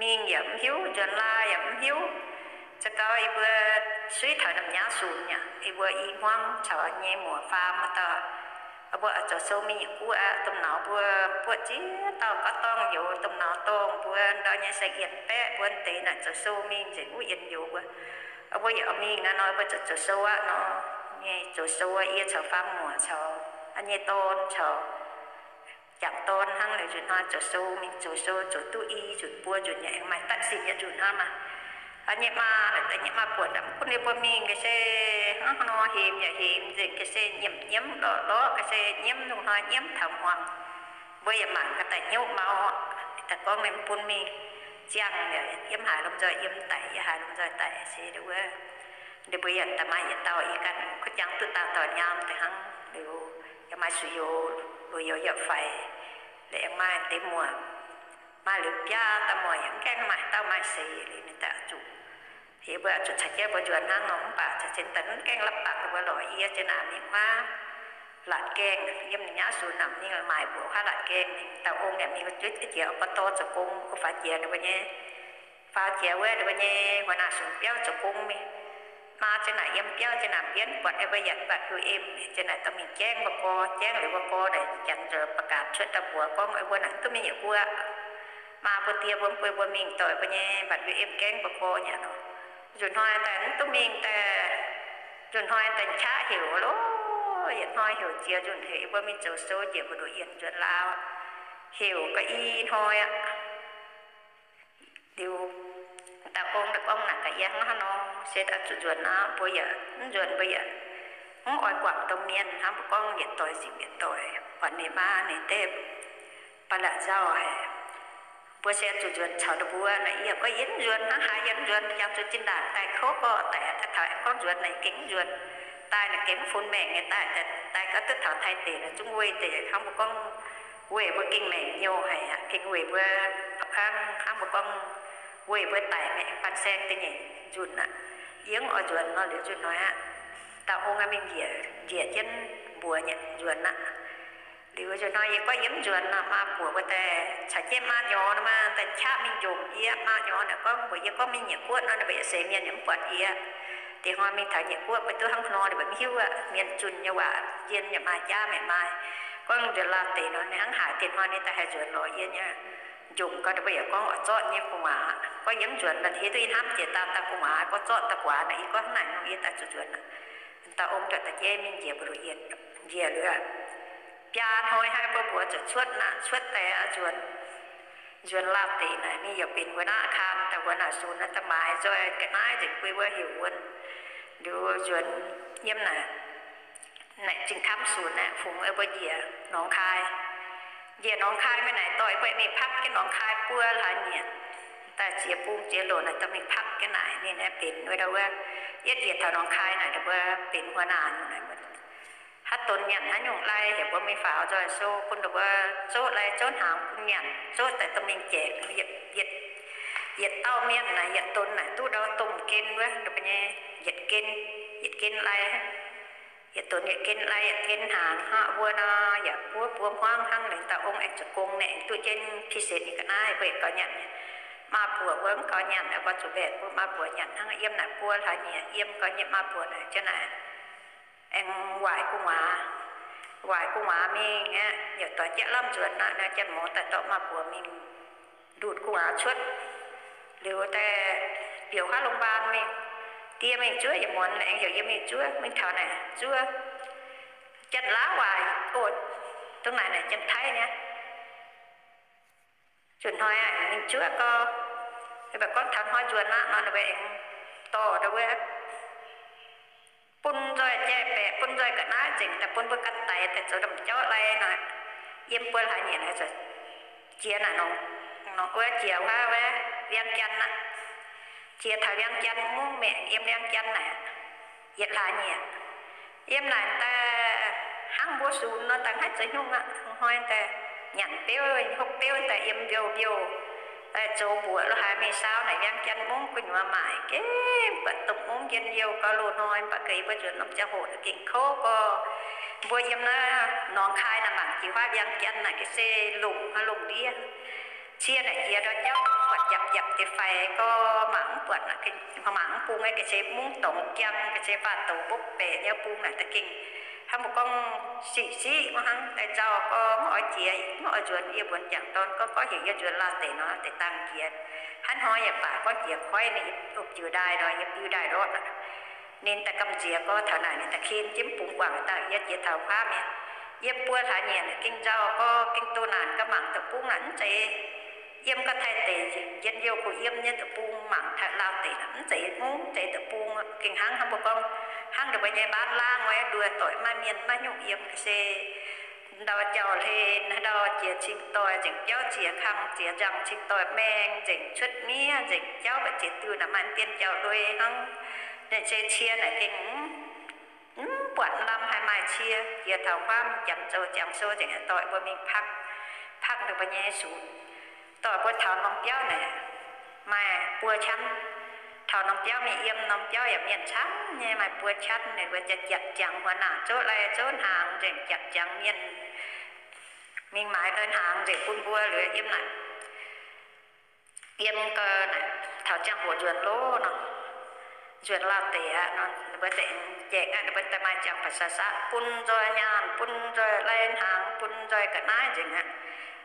mingh yaac mv hiuv, nzuonx laa yaac mv hiuv. Za'gau yie mbuo suiv taux norm nyauv sunx yaac yie mbuo i hmuangv caux nyei muoc faam dauh, mbuo oix zoux sou mingh Yietc Guoqv aqv. Domh nauz mbuo buoqv ziex dauh gauv dorngh youz, domh nauz dorngh mbuo ndau nyei saeng-yienx baeqv mbuo deix naaic zoux sou mingh nzengc wuov yienx youz mbuo. Mbuo yaac oix mingh aqv nor, mbuo zoux, zoux sou aqv nor. Nyei zoux sou yie caux faam muoc caux nyei dorn caux jangc dorn hnangv liuz nzunc hnoi zoux sou mingh, zoux sou zoux duqv i nzunc buo nzunc yaac aengx maaih da'sic nyei nzunc hnangv maah. Nyei maa, nyei maa buatc mv bun yie mbuo mingh ga'sie hnangv nor hemx yaac hemx nzengc, ga'sie nyiemc nyiemv lorqc lorqc, ga'sie nyiemv lungh hnoi nyiemv taux hmuangx. Mbuo yaac mangc ga'daic hnyouv mau, daaih gorngv ninh mv bun mingh. Ziangh yaac yiem haaix lomh nzoih yiem daic, yiem haaix lomh nzoih daic se wuov. Ninh mbuo yaac daaih maaih yietc dauh yie ganh kuv jangx duqv dauh dauh nyaam deix hnangv liuz, yaac maaih suqc youz, loz-youz yaac faix, liuz aengx maaih deix muoc, maaih liuz biaa dauh muoc yaac mv gaengh maaih dauh maaih seix liuz ninh daaih zuqc heuc mbuo zuqc caux jienv mbuo nzuonx hnangv nor, mv baac caux jienv daaih mv gaengh la'bapc mbuo lorz yie ziex naaic mingh huaav laatc gaengh, yiem ninh nyauv sunx naaic mingh maaic mbuoqc huaav laatc gaengh. Ninh dauh ong yaac mingh juov jiex oix ba'dorh zoux gong, faaux jiex ninh mbuo nyei, faaux jiex wuov ninh mbuo nyei huaav naaic sunx biauv zoux gong mingh. Maa ziex naaic yiem biauv ziex naaic mbienv buatc ninh mbuo yietc mbatc biu em, ziex naaic dorh mingh jaengv mbuo gorx, jaengv liuz mbuo gorx naaic janx nzuonx ประกาศ cuotv daaih mbuox gorngv mbuo naaic mv duqv mingh Yietc Guoqv. Maa mbuo die mbuo, mbuo, mbuo mingh doic mbuo nyei mbatc biu em gaengv mbuo gorx nyei nor. Nzunc hnoi daaih mv duqv mingh daaih, nzunc hnoi daaih qaqv heuc loh, yietc hnoi heuc jiex nzunc heuc yie mbuo mingh zoux sou njiec mbu'ndongx yienc nzuonx Laauv, heuc ga'naaiv hnoi aqv. Liuz dauh ong daaih gorngv naaic gaax yie hnangv haaix nor, se daaih zuqc nzuonx aqv, mbuo yaac mv nzuonx mbuo yaac mv oix guangc domh mienh hnangv mbuo gorngv yietc doic ziqc yietc doic, buatc ninh maa ninh deix ba'laqc nzauh haic. Mbuo se zuqc nzuonx caux ninh mbuo naaic, yie gorngv yie mv nzuonx hnangv haaix, yie mv nzuonx, yangh zuqc zinh ndaangc daaih kouv gorqv daic, daaih taux aengx gorngv nzuonx naaic gengh mv nzuonx, daaih naaic gengh mv funx maengc nyei daaih, daaih ga'duqv taux Taiv deic naaic zungv weih deix hnangv mbuo gorngv weih mbuo gengh maengc nyouh haic aqv, gengh weih mbuo hnangv, hnangv mbuo gorngv weih mbuo daic maengc ban saeng da'nyeic nzunc aqv. Yie mv oix nzuonx nor liuz nzunc hnoi aqv, dauh ong mingh njiec, njiec jienv mbuox nyanc nzuonx aqv. Liuz nzunc hnoi yie gorngv yie mv nzuonx nor, maa buoc mbuo daaih caux jienv maa nyorx nor, maa daaih qaqv mingh njomc yie. Maa nyorx naaic gorngv mbuox yie gorngv mingh Yietc Guoqv nor, ninh mbuo yietc seix mienh yaac mv buatc yie. Deix hnoi mingh taux Yietc Guoqv mbuo duqv hnangv nor ninh mbuo mv hiuv aqv. Mienh zunh nyei waac, njien yaac maaih, jaav yaac maaih. Gorngv nzuonx Laauv deix nor ninh hnangv haic, deix hnoi ninh daaih haih nzuonx lorz yie nyei. Njomc gau ninh mbuo yaac gorngv oix zorqv nyei gu'nguaaz. Gorngv yie mv nzuonx nor, hiuv duqv yie hnamv jiex dauh dauh gu'nguaaz, gorngv zorqv dauh guaax naaic, yie gorngv hnangv naaic nor yie daaih zuqc nzuonx aqv. Dauh ong daaih da'jeiv mingh njiec mbu'ndongx yietc, njiec liuz, biaa hnoi haic mbuo mbuox zuqc cuotv naaic, cuotv daaih nzuonx, nzuonx Laauh deic naaic, ninh yaac benx หัวหน้าคณะ daaih wuov naaic ศูนย์ naaiv da'maaiz nzoih ga'naaiv nzengc, bun wuov heuc wuonv liuz nzuonx yiem naaic, naaic Zingh Camv ศูนย์ naaic, fungx mbuo njiec Nongx Kaai. Njiec Nongx Kaai mingh naaic, dorh mbuo mingh พัก jienv Nongx Kaai buo hlaax nyieqc, daaih ziex bung ziex loc naaic dorh mingh พัก jienv naaic, ninh naaiv benx wuov, ndau wuov, yietv njiec taux Nongx Kaai naaic, ndau wuov benx หัวหน้า nyungc naaic, haaix donx nyanc haaix nyungc lai heuc mbuo mingh faaux nzoih sou bun ndau wuov, zouv lai zouv hnaangx bun nyanc, zouv daaih dorh mingh jaeqc, yietc, yietc dauh mienh naaic, yietc donx naaic duqv ndau domh gen wuov, ndau wuov nyei, yietc gen, yietc gen lai, yietc donx yietc gen lai, yietc gen hnaangx hnangv. Mbuo nor yaac buov buov hmuangv hnangv, ninh dauh ong aengx zuqc gong naaic, aengx duqv jienv พิเศษ nyei ga'naaiv, mbuo aengx gauh nyanc nyei. Maa buoc mbuo mv gauh nyanc, mbuo zuqc mbaeqc mbuo maa buoc nyanc hnangv. Yiem naaic buo hlaax nyieqc, yiem gauh nyei maa buoc naaic, jienv naaic aengx waaic gu'nguaaz, waaic gu'nguaaz mingh aqv, yaac doix jaqv lamh nzuonx naaic, naaiv janx-mouz daaih dorh maa buoc mingh ndutc gu'nguaaz cuotv. Liuz daaih biouc haav โรงพยาบาล mingh, die mingh zuov yietc muonz, aengx heuc yie mingh zuov, mingh taux naaic zuov. Janx-Laauv waaic oc, dongh naaic naaic janx-taiv niaa. Nzunc hnoi mingh zuov gau, mv baac gorngv taux hnoi nzuonx aqv nor, ninh mbuo aengx dorh ndau wuov bun nzoih jai-baeqc, bun nzoih ga'naaiv nzengc, daaih bun mbuo ganh daix daaih zoux ndamv-jauv lai nor. Yiem buo hlaax nyieqc naaic, jiex naaic nor, nor wuov jiex wuov, wuov เวียงจันทน์ aqv. Jiex taux เวียงจันทน์ mungv maengc, yiem เวียงจันทน์ naaic, yietc hlaax nyieqc. Yiem naaic daaih hnangv mbuo sunx nor, daaih maiv zeiz nyungc aqv. Hnoi daaih nyanc beuv, hopv beuv daaih yiem mbiouh mbiouh, daaih zoux mbuoqc lo haaix mingh saau naaic เวียงจันทน์ mungv gu'nyuoz maaic, gemh buatc dongh mungv njien-youh gauh loz-hnoi, mv baac ga'naaiv mbuo nzuonx norm ziangh hoc gengh kouv gorx. Mbuo yiem naaiv หนองคาย naaic mangc jiex huaav เวียงจันทน์ naaic ga'sie longc haaix longc ndiev. Cie naaic jiex ndau jauv buatc njapc njapc deix faix gorx, mangc mv buatc, mangc mv bung, ga'sie mungv dorngx jang, ga'sie faah douz mbopv baeqc nyei bung naaic da'gengh hnangv mbuo gorngv siqv siqv hnangv. Daaih nzauh gorx mv oix jiex, mv oix nzuonx. Yie mbuox m'jangc dorn gorngv, gorngv heuc yie nzuonx Laauh deic nor, deix dangh jiex. Hnangv hnoi yaac baac gorngv jiex koiv ninh, yie opv jiu ndaaih nor, yie biu ndaaih ndortv aqv. Ninh daaih gamh nziex gorx taux naaic, ninh daaih ken jienv bungx guangc daaih, yie jiex taux huaav mienh. Yiem buo hlaax nyieqc gengh nzauh gorx, gengh doh naanc gaax, mangc deic-bung naaic mv zeiz yiem ga'taiv deic, njien-youh kuh yiem nyei deic-bung, mangc taux Laauh deic mv zeiz mungv, mv zeiz deic-bung. Gengh hnangv, hnangv mbuo gorngv, hnangv ndongc mbuo nyei บ้านล้าง wuov, nduov doic maiv mienh maiv nyungc yiem, ga'sie ndau jauv hlen, ndau jiex cing-doix nzengc, jauv ziex kang ziex nzangc, cing-doix maeng nzengc, cuotv miev nzengc, jauv mbaeqc ziex diuh naaic maaih dien jauv-lui hnangv. Ninh se cie naaic gengh mv buatc lamh haih maaih cie. Jiex taux huaav mingh janx zoux ziangh sou nzengc, dorh mbuo mingh พัก, พัก ndongc mbuo nyei sunx. Dorh mbuo taux norm biauv naaic maaih buo ชั้น. Taux norm biauv mingh yiem norm biauv yaac mienh camv nyei, maaih buo ชั้น. Ninh mbuo jatv ziangx หัวหน้า zouv lai zouv hnaangx nzengc, jatv ziangx mienh mingh maaiz lai hnaangx nzengc bun mbuo liuz yiem naaic. Yiem gau naaic, taux ziangh hoc nzuonx loh nor, nzuonx Laauh deic aqv nor, ninh mbuo deix jaengx aqv, ninh mbuo daaih maaih ziangx ภาษาสะ bun nzoih nyaanh, bun nzoih lai hnaangx, bun nzoih ga'naaiv nzengc aqv.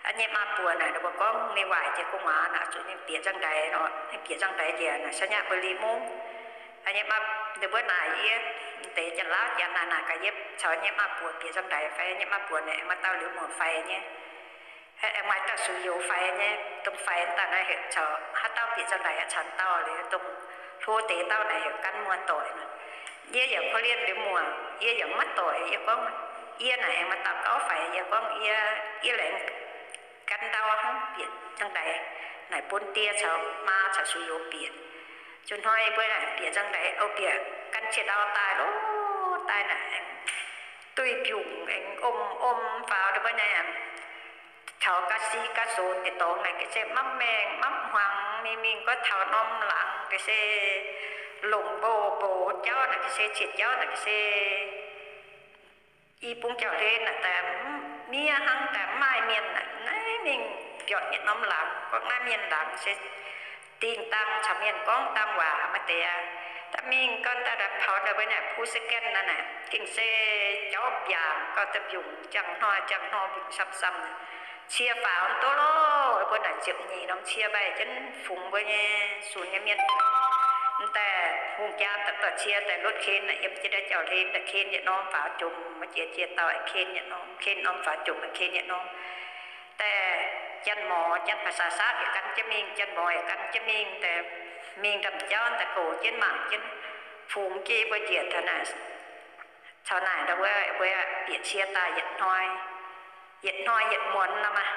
A'nyei maa buoc naaic, ninh mbuo gorngv ninh waaic jiex gu'nguaaz naaic, zuqc ninh bieqc nzangv-ndaix nor, ninh bieqc nzangv-ndaix njiec naaic, สัญบุรี mungv. A'nyei maa, ninh mbuo naaic yie, deix janx-laauv janx naaic, naaic gaax yie caux nyei maa buoc bieqc nzangv-ndaix fai nyei maa buoc naaic aengx maaih dauh liuz muoc faix nyei. Aengx maaih dauh sux youz faix nyei, dongh faix dauh naaic heuc caux haaix dauh bieqc nzangv-ndaix caux dauh liuz, dongh hlo deix dauh naaic heuc gan muoz-doic. Yie yaac korv-lienh liuz muoc, yie yaac maiv doic. Yie gorngv, yie naaic aengx maaih dauh gauv faix, yie gorngv yie, yie laengz gan ndau hnangv bieqc nzangv-ndaix naaic bun die caux maa caux sux youz bieqc. Zuqc hnoi mbuo naaic bieqc nzangv-ndaix, o, bieqc gan ziex ndau daaih loh, daaih naaic aengx duih mbiungc aengx om om faaux ndau mbuo naaic, taux ga'si ga'sox deix dorngx naaic ga'sie mapv maengh mapv hmuangx mingh mingh gorngv taux norm laangz ga'sie longc mboc mboc jauv naaic ga'sie zieqc jauv naaic ga'sie i bung jauv-hlen naaic daaih miev hnangv daaih mv maaih mienh naaic, naaiv mingh biortc yietc norm laangz, gorngv naaiv mienh laangz se dingh dangh caux mienh gorngv dangh waac maaih deix aqv. Daaih mingh gorngv daaih paux ndau mbuo naaic ภูสะแก่น naaic naaic gengh se jauv mbiaangc gauh daaih mbiungc, jangx hnoi jangx hnoi mbiungc samv-samv. Cie faaux duqv loh, mbuo naaic ziepc nyeic norm cie mbaih jienv fungx mbuo nyei sunx nyei mienh. Daaih hungh jaa daaih dorh cie daaih lotv ken, yiem jienv daaih jauv-hlen daaih ken yietc norm faaux jomc, maiv jiex jiex dauh ken yietc norm, ken norm faaux jomc, ken yietc norm. Daaih janx-morc, janx-baac saax saatv yaac gan jienv mingh, janx-morc yaac gan jienv mingh, daaih mingh ndamv jauv daaih goux jienv mangc jienv, fungx jienv mbuo njiec taux naaic, caux naaic ndau wuov, mbuo bieqc cie daaih yietc hnoi, yietc hnoi yietc muonz nor maah,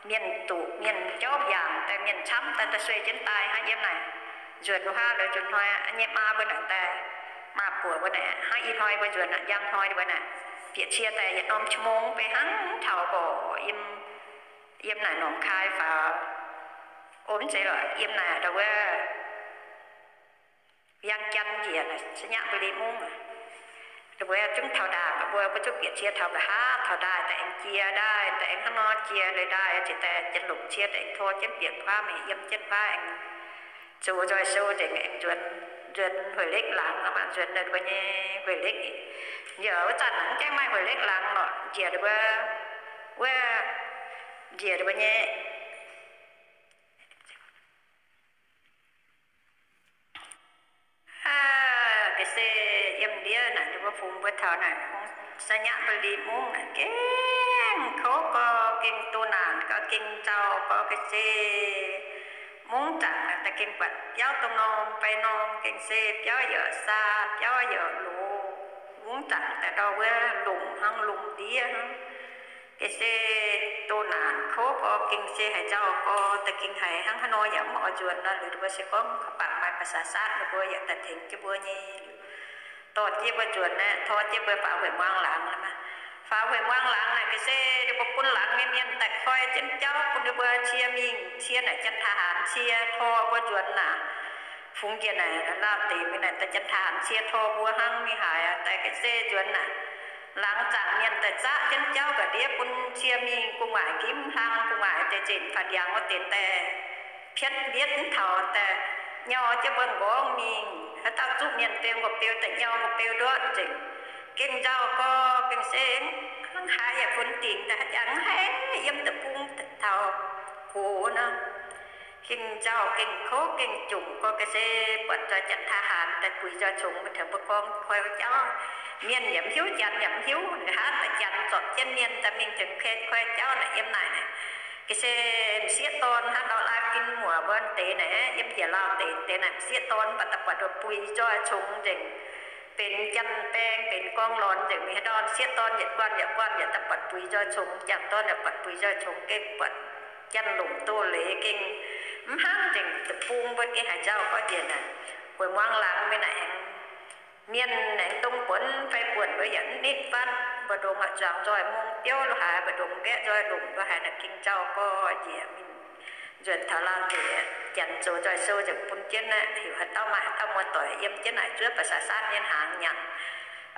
mienh duqv mienh jauv yangh daaih, mienh camv daaih, daaih sueih jienv daaih hnangv yiem naaic. Nzuonx wuov hlaax, nzuonx hnoi nyei maa mbuo naaic daaih, maa buoc mbuo naaic hnangv ih hnoi mbuo nzuonx aqv, njang hnoi mbuo naaic, bieqc cie daaih yietc norm ชั่วโมง mv bei hnangv taux gorqv yiem, yiem naaic Nongv Kai faaux, o mv zeiz lorqc, yiem naaic ndau wuov เวียงจันทน์ njiec naaic, ธัญบุรี mungv. Ninh mbuo zungv taux ndaangc, mbuo, mbuo zungv bieqc cie taux nqa'haav, taux ndaaih daaih aengx jiex ndaaih, daaih aengx hnangv nor jiex leiz ndaaih, ziouc daaih janx-lomc cie daaih aengx tor jienv bieqc nqa'haav mingh, yiem jienv nqa'haav aengx zoux nzoih sou nzengc, aengx nzuonx, nzuonx Hueix Lekv laangz, nzuonx ninh mbuo nyei Hueix Lekv. Yaac wuov zanc mv gaengh maaih Hueix Lekv laangz lorqc, njiec ninh mbuo, wuov, njiec ninh mbuo nyei ga'sie yiem ndiev naaic, ninh mbuo fungx mbuo taux naaic ธัญบุรี mungv naaic, gengh kouv gorx, gengh doh naanc gorx, gengh nzauh gorx, ga'sie mungv zaangc naaic daaih gengh buatc biauv dongh norm fai norm, gengh se biauv yaac saa, biauv yaac loz, mungv zaangc daaih ndau wuov lomc hnangv lomc ndiev hnangv. Ga'sie doh naanc kouv gorx, gengh se haiz nzauh gorx, daaih gengh haiz hnangv haaix nor yaac mv oix nzuonx nor, liuz ninh mbuo se gorngv kaux bangc maaih baac saax saatv ninh mbuo yaac daaih tengx jienv mbuo nyei, dorh jienv mbuo nzuonx naaiv, tov jienv mbuo faaux Hueix Muangx laangz. Faaux Hueix Muangx laangz naaic, ga'sie ninh mbuo bun laangz nyei mienh daaih koi jienv jauv bun ninh mbuo cie mingh, cie naaic janx-taaix-haanz cie tor mbuo nzuonx naaic. Fungx njiec naaic laauh deix mingh naaic daaih janx-taaix-haanz cie tor mbuo hnangv mingh haaix, daaih ga'sie nzuonx naaic, laangz zaangc mienh daaih zaqv jienv jauv ga'ndiev bun cie mingh gu'nguaaic nqimv hlang, gu'nguaaic deix nzenc faaux ndiangx wuov deix daaih pietv mbietv mv taux daaih nyau jienv mbuo nqorngv mingh. Haaix dauh zuqv mienh beu nqox beu daaih nyau nqox beu ndortv nzengc. Gengh nzauh gorx, gengh se hnangv haaix yaac funx dingc daaih, haaix jangx haiz yiem deic-bung taux gox nor. Gengh nzauh gengh kouv gengh jomc gorx, ga'sie buatc nzoih janx-taaix-haanz daaih buix nzoih congx mingh tengx mbuo gorngv koi jauv. Mienh yaac mv hiuv, janx yaac mv hiuv, nqa'haav daaih janx zorpc jienv mienh daaih mingh tengx koi jauv naaic yiem naaic. Ga'sie m'sieqv dorn hnangv ndau laai fin muoc mbuo deix naaic, yiem njiec laauh deix deix naaic m'sieqv dorn mv baac daaih buatc nduov buix nzoih congx nzengc, benx janx-baeng benx gorngv lornx nzengc. Mingh haaix ndau m'sieqv dorn yietc guanh yietc guanh yietc daaih buatc buix nzoih congx, m'jangc dorn yaac buatc buix nzoih congx, gengh buatc janx-lomc doz-leiz gengh mv hnangv nzengc deic-bung mbuo gengh haiz nzauh gorx njiec naaic. Hueix Muangx laangz mingh naaic aengx mienh aengx dongh buonc fai buonc mbuo yaac mv nitv fatv, mbu'ndongx aqc zuangx nzoih mong biouv lo haaix, mbu'ndongx mbaeqv nzoih lomc lo haaix naaic gengh nzauh gorx njiec mingh. Nzuonx taux laauh deix, janx zoux nzoih sou nzengc bun jienv naaic, heuc haaix dauh maaih haaix dauh muoz-doic yiem jienv naaic zuov ba'saax saatv nyei hnaangx nyanc.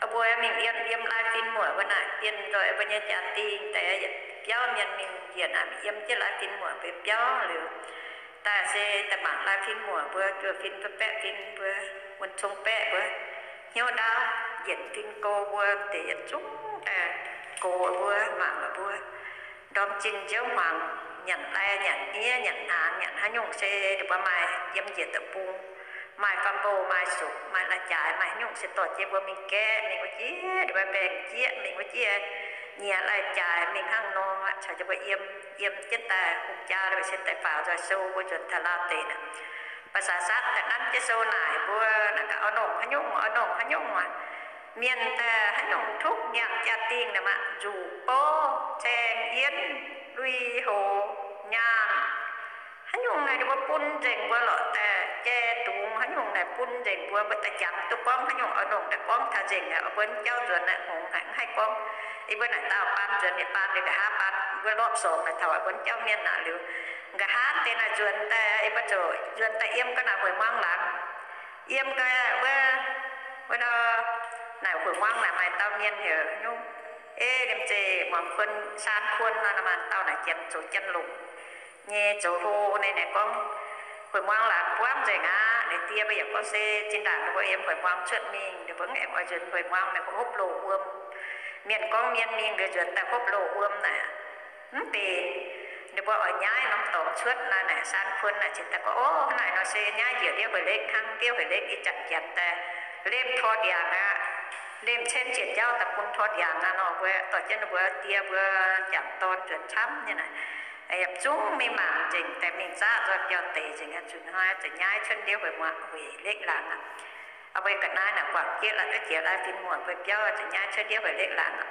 Mbuo mingh yiem, yiem laai fin muoc mbuo naaic, bienh nzoih mbuo nyei jaa-dingh deix biauv mienh mingh njiec naaic, yiem jienv laai fin muoc mbuo biauv liuz, daaih se daaih mangc laai fin muoc mbuo, juoh fin mbuo, baeqv fin mbuo, wuonh cong baeqv mbuo, hnyouv ndaauv, yienc fin go mbuo deix yietc zungv daaih gox mbuo, mangc mbuo ndorm zinh nziouv hmuangx, nyanc lai nyanc hniev nyanc hnaangx nyanc haaix nyungc se ninh mbuo maaih yiem njiec deic-bung, maaih fam-mbo maaih suqc maaih lai-jaaix maaih haaix nyungc se dorh jienv mbuo mingh gaeqv mingh wuov jieqv, ninh mbuo mbaengx jieqv mingh wuov jieqv, nyiex lai-jaaix mingh hnangv nor, caux jienv mbuo yiem, yiem jienv daaih hungh jaa se daaih faaux nzoih sou mbuo nzuonx taux laauh deix naaic. Ba'saax saatv daaih nanv jienv sou naaic mbuo naaic gaax, oix nongc haaix nyungc, oix nongc haaix nyungc aqv. Mienh daaih haaix nyungc tupv nyanc jaa-dingh naaic maah, nzuqc bouv, caeng yienv, lui-houx, nyaanh, haaix nyungc naaic ninh mbuo bun nzengc mbuo lorqc. Daaih jai dungz haaix nyungc naaic bun nzengc mbuo. Mbuo daaih janx duqv gorngv haaix nyungc oix nongc daaih gorngv taux nzengc aqv. Mbuo jauv nzuonx naaic hngongx haic, mv haih gorngv. Yie mbuo naaic daauh baan nzuonx yietc baan liuz nqa'haav baan, mbuo lorpv sorngx naaic taux mbuo jauv mienh naaic liuz, nqa'haav deix naaic nzuonx daaih, yie mbuo ziouc nzuonx daaih yiem ga'naaiv Hueix Muangx laangz. Yiem ga'naaiv wuov, wuov ndau, naaic Hueix Muangx naaic maaih dauh mienh heuc nyungc, ei, liemh zeih muangx kuon, saan kuon nor, maaih dauh naaic janx zoux janx-longc nyei zoux hlo nyei naaic gorngv, Hueix Muangx laangz buangv nzengc aqv. Ninh die mbuo yaac gorngv se zinh ndaangc ninh mbuo yiem Hueix Muangx cuotv mingh, ninh mbuo aengx oix nzuonx Hueix Muangx, ninh mbuo hopv loz wuom. Mienh gorngv mienh mingh liuz nzuonx daaih hopv loz wuom naaic, mv benx. Ninh mbuo oix nyaiv norm dorngx cuotv naaic, naaic saan kuon naaic, cingx daaih gorngv, Ov, naaic nor se nyaiv njiec ndiev Hueix Lekv hnangv. Ndiev Hueix Lekv nyei janx-janx daaih lemh tor ndiangx aqv. Lemh cenv zienc jauv daaih bun tor ndiangx aqv nor. Mbuo dorh jienv ninh mbuo die mbuo jangc dorn nzuonx camv nyei naaic, yaac zungv mingh mangc nzengc, daaih mingh zaqv nzoih biauv deix nzengc aqv. Zuqc hnoi zuqc nyaiv cuotv ndiev Hueix Muangx, Hueix Lekv laangz aqv. Mbuo ga'naaiv naaic guangc jienv la'duqv jiex lai fin muoc mbuo biauv, zuqc nyaiv cuotv ndiev Hueix Lekv laangz aqv.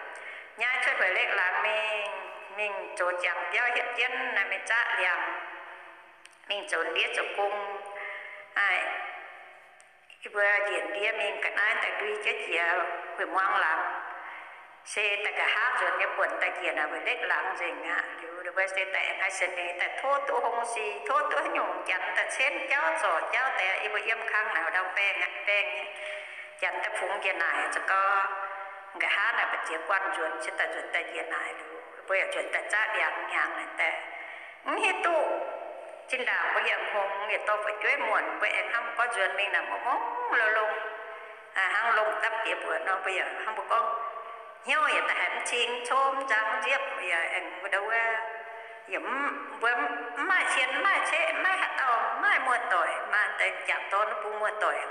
Nyaiv cuotv Hueix Lekv laangz mingh, mingh zoux ziangx biauv hietv jienv naaic, mingh zaqv ndiangx, mingh zoux ndiev zoux gong. Aa, yie mbuo njiec ndiev mingh ga'naaiv daaih ndui jienv jiex Hueix Muangx laangz, se daaih nqa'haav nzuonx nyei buonc daaih njiec naaic Hueix Lekv laangz nzengc aqv. Liuz ninh mbuo se daaih aengx haaix seix nyei daaih tov duqv hong sic, tov duqv haaix nyungc janx daaih cenv jauv zorc jauv deix. Yie mbuo yiem kang naaic ndau baengh aqv, baengh nyei. Janx daaih fungx njiec naaic za'gau, nqa'haav naaic mbu'ziex guanh nzuonx se daaih nzuonx daaih njiec naaic liuz, mbuo yaac nzuonx daaih zaqv ndiangx hnyangx naaic daaih, mv hiuv duqv. Zinh ndaangc mbuo yaac hngongx, yietc dorh fu'jueiv muonc, mbuo aengx hnamv gorngv nzuonx mingh naaic mbuo mongv longx longx, hnangv lomh dapv diex mbuoqc nor. Mbuo yaac hnamv mbuo gorngv hnyouv yietc daaih haiz mv cing, cong mv nzang nziepv, yaac aengx mbuo ndau wuov, yaac mv, mbuo mv maaih cien, mv maaih ceqv, mv maaih haaix dauh, mv maaih muoz-doic, maaih deix jangc dorn bun muoz-doic.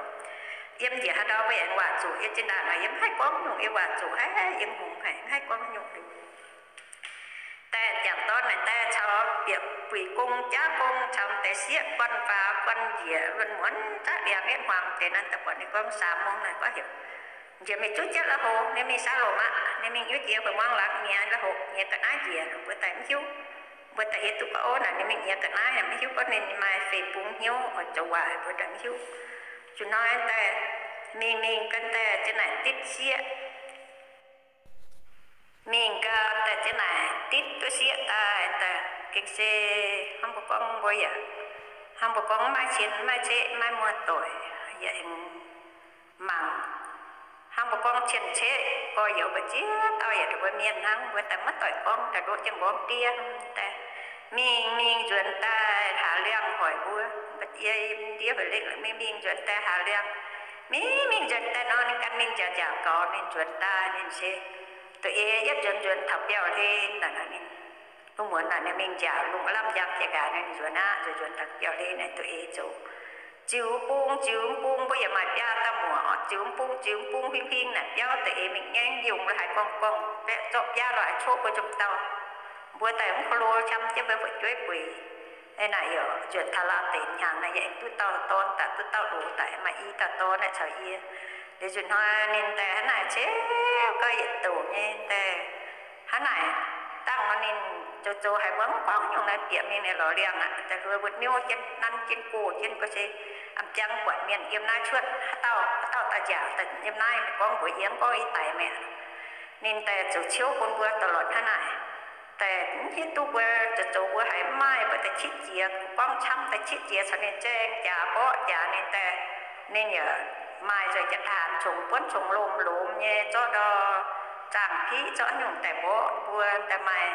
Yiem njiec haaix ndau mbuo aengx waac zuqc, yiem zinh ndaangc naaic yie mv haih gorngv nyungc, yie waac zuqc haic, yie hngongx haic, mv haih gorngv nyungc liuz. Daaih jangc dorn naaic daaih caux bieqc buic gong jaav gong caux deix sieqv guanh faaux guanh njiec luonx muonz zaqv ndiangx yietv hmuangx deix naaic, daaih buatc ninh gorngv สามโมง naaic gorngv heuc njiec mingh zuqv jienv la'hoc, ninh mingh สามโมง aqv, ninh mingh nyuv jiex Hueix Muangx laangz nyiex la'hoc nyiex ga'naaiv njiec. Mbuo daaih mv hiuv, mbuo daaih hiuv duqv gorngv, Ov, naaic ninh mingh nyiex ga'naaiv, mv hiuv gorngv ninh maaih feix bung hnyouv oix zoux waaic, mbuo daaih mv hiuv. Zuqc hnoi daaih mingh mingh gan daaih ziex naaic ditv sieqv. Mingh gan daaih ziex naaic ditv duqv sieqv daaih, daaih gengh se hnamv mbuo gorngv mbuo yaac, hnamv mbuo gorngv mv maaih cien, mv maaih ceqv, mv maaih muoz-doic, yaac aengx mangc. Hnangv mbuo gorngv cien-ceqv gorx-youz mbu'ziex dauh yaac ndongc mbuo mienh hnangv, mbuo daaih maiv doic gorngv, daaih ndoqv jienv nqorngv ndiev daaih. Mingh mingh nzuonx daaih hlaax liangh hoic mbuo, mbuo yiem ndiev Hueix Lekv mingh mingh nzuonx daaih hlaax liangh. Mingh mingh nzuonx daaih nor ninh ganh mingh nziaauc nziaauc gaux ninh nzuonx daaih ninh se, da'eix yietv nzuonx nzuonx taux biauv-hlen naaic, ninh lungh muonz naaic ninh mingh nziaauc lungh lamh njang jiex nqaaix ninh nzuonx aqv. Nzuonx nzuonx taux biauv-hlen naaic da'eix zoux ziux bung, ziux bung, mbuo yaac maaih biaa dauh muoc oc. Ziux bung, ziux bung, huing huing naaic biauv da'eix mingh nyaiv, yungh la'haaix gorngv-gorngv, baeqv zorqv biaav la'haaix coqv mbuo njomv dauh. Mbuo daaih mv ko lo qam jienv mbuo fu'jueiv bueix. Naaic yaac nzuonx taux laauh deix hnyangx naaic yaac duqv dauh dorn daaih, duqv dauh loz daaih, maaih i dauh dorn naaic caux yie. Liuz nzunc hnoi ninh daaih hnangv naaic ceuv gau yietc doqc nyei daaih. Hnangv naaic dangh nor ninh zoux zoux haiz mbuo mv gorngv nyungc naaiv bieqc mingh ninh lorz liangx aqv. Daaih mbuo mbuo miuv jienv nanv jienv gox jienv gorngv se, A'jang buatc mienh yiem naaiv cuotv haaix dauh, haaix dauh daaih nziaauc daaih yiem naaiv, mv gorngv mbuox yie, mv gorngv ih daic mi'aqv. Ninh daaih zoux ciouv bun mbuo da'lorqc hnangv naaic. Daaih mv hiuv duqv mbuo zoux zoux mbuo haiz mv maaih, mbuo daaih qitv jiex, gorngv camv daaih qitv jiex caux ninh zaeng jaax mborqv jaax ninh daaih, ninh yaac maaih nzueic jaa-taanx congx buonv congx lomh lomz nyei, zorqv ndau zaangh piqv zorqv nyungc daaih mborqv mbuo daaih maaih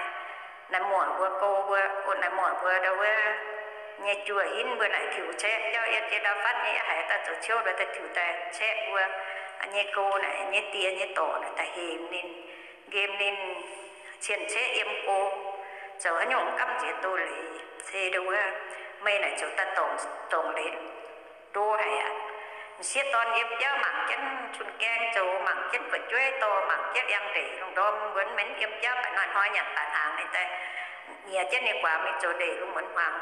naaiv muoc mbuo go mbuo, naaiv muoc mbuo ndau wuov nyei juoh hinv mbuo naaic tiux caeqv biauv, yie jiex ndau fatv nyei, yie haiz daaih zoux ciouv ndau daaih tiux daaih caeqv mbuo nyei go naaic, nyei die nyei dorc naaic daaih hemx ninh, nqemh ninh, cien-ceqv yiem go, zoux haaix nyungc gamh nziex doz-leiz se ndau wuov, meih naaic zoux daaih dorngc, dorngc leiz ndo haic aqv. M'sieqv dorn yiem biauv mangc jienv cun-gaeng zoux, mangc jienv fu'jueiv dorh, mangc jienv liangx-ndeic lungh ndorm wuonx, maiv yiem biauv baac hnoi-hnoi nyanc baac hnaangx ninh daaih nyiex jienv ninh guaax mingh zoux ndeic lungh muonz hmuangx.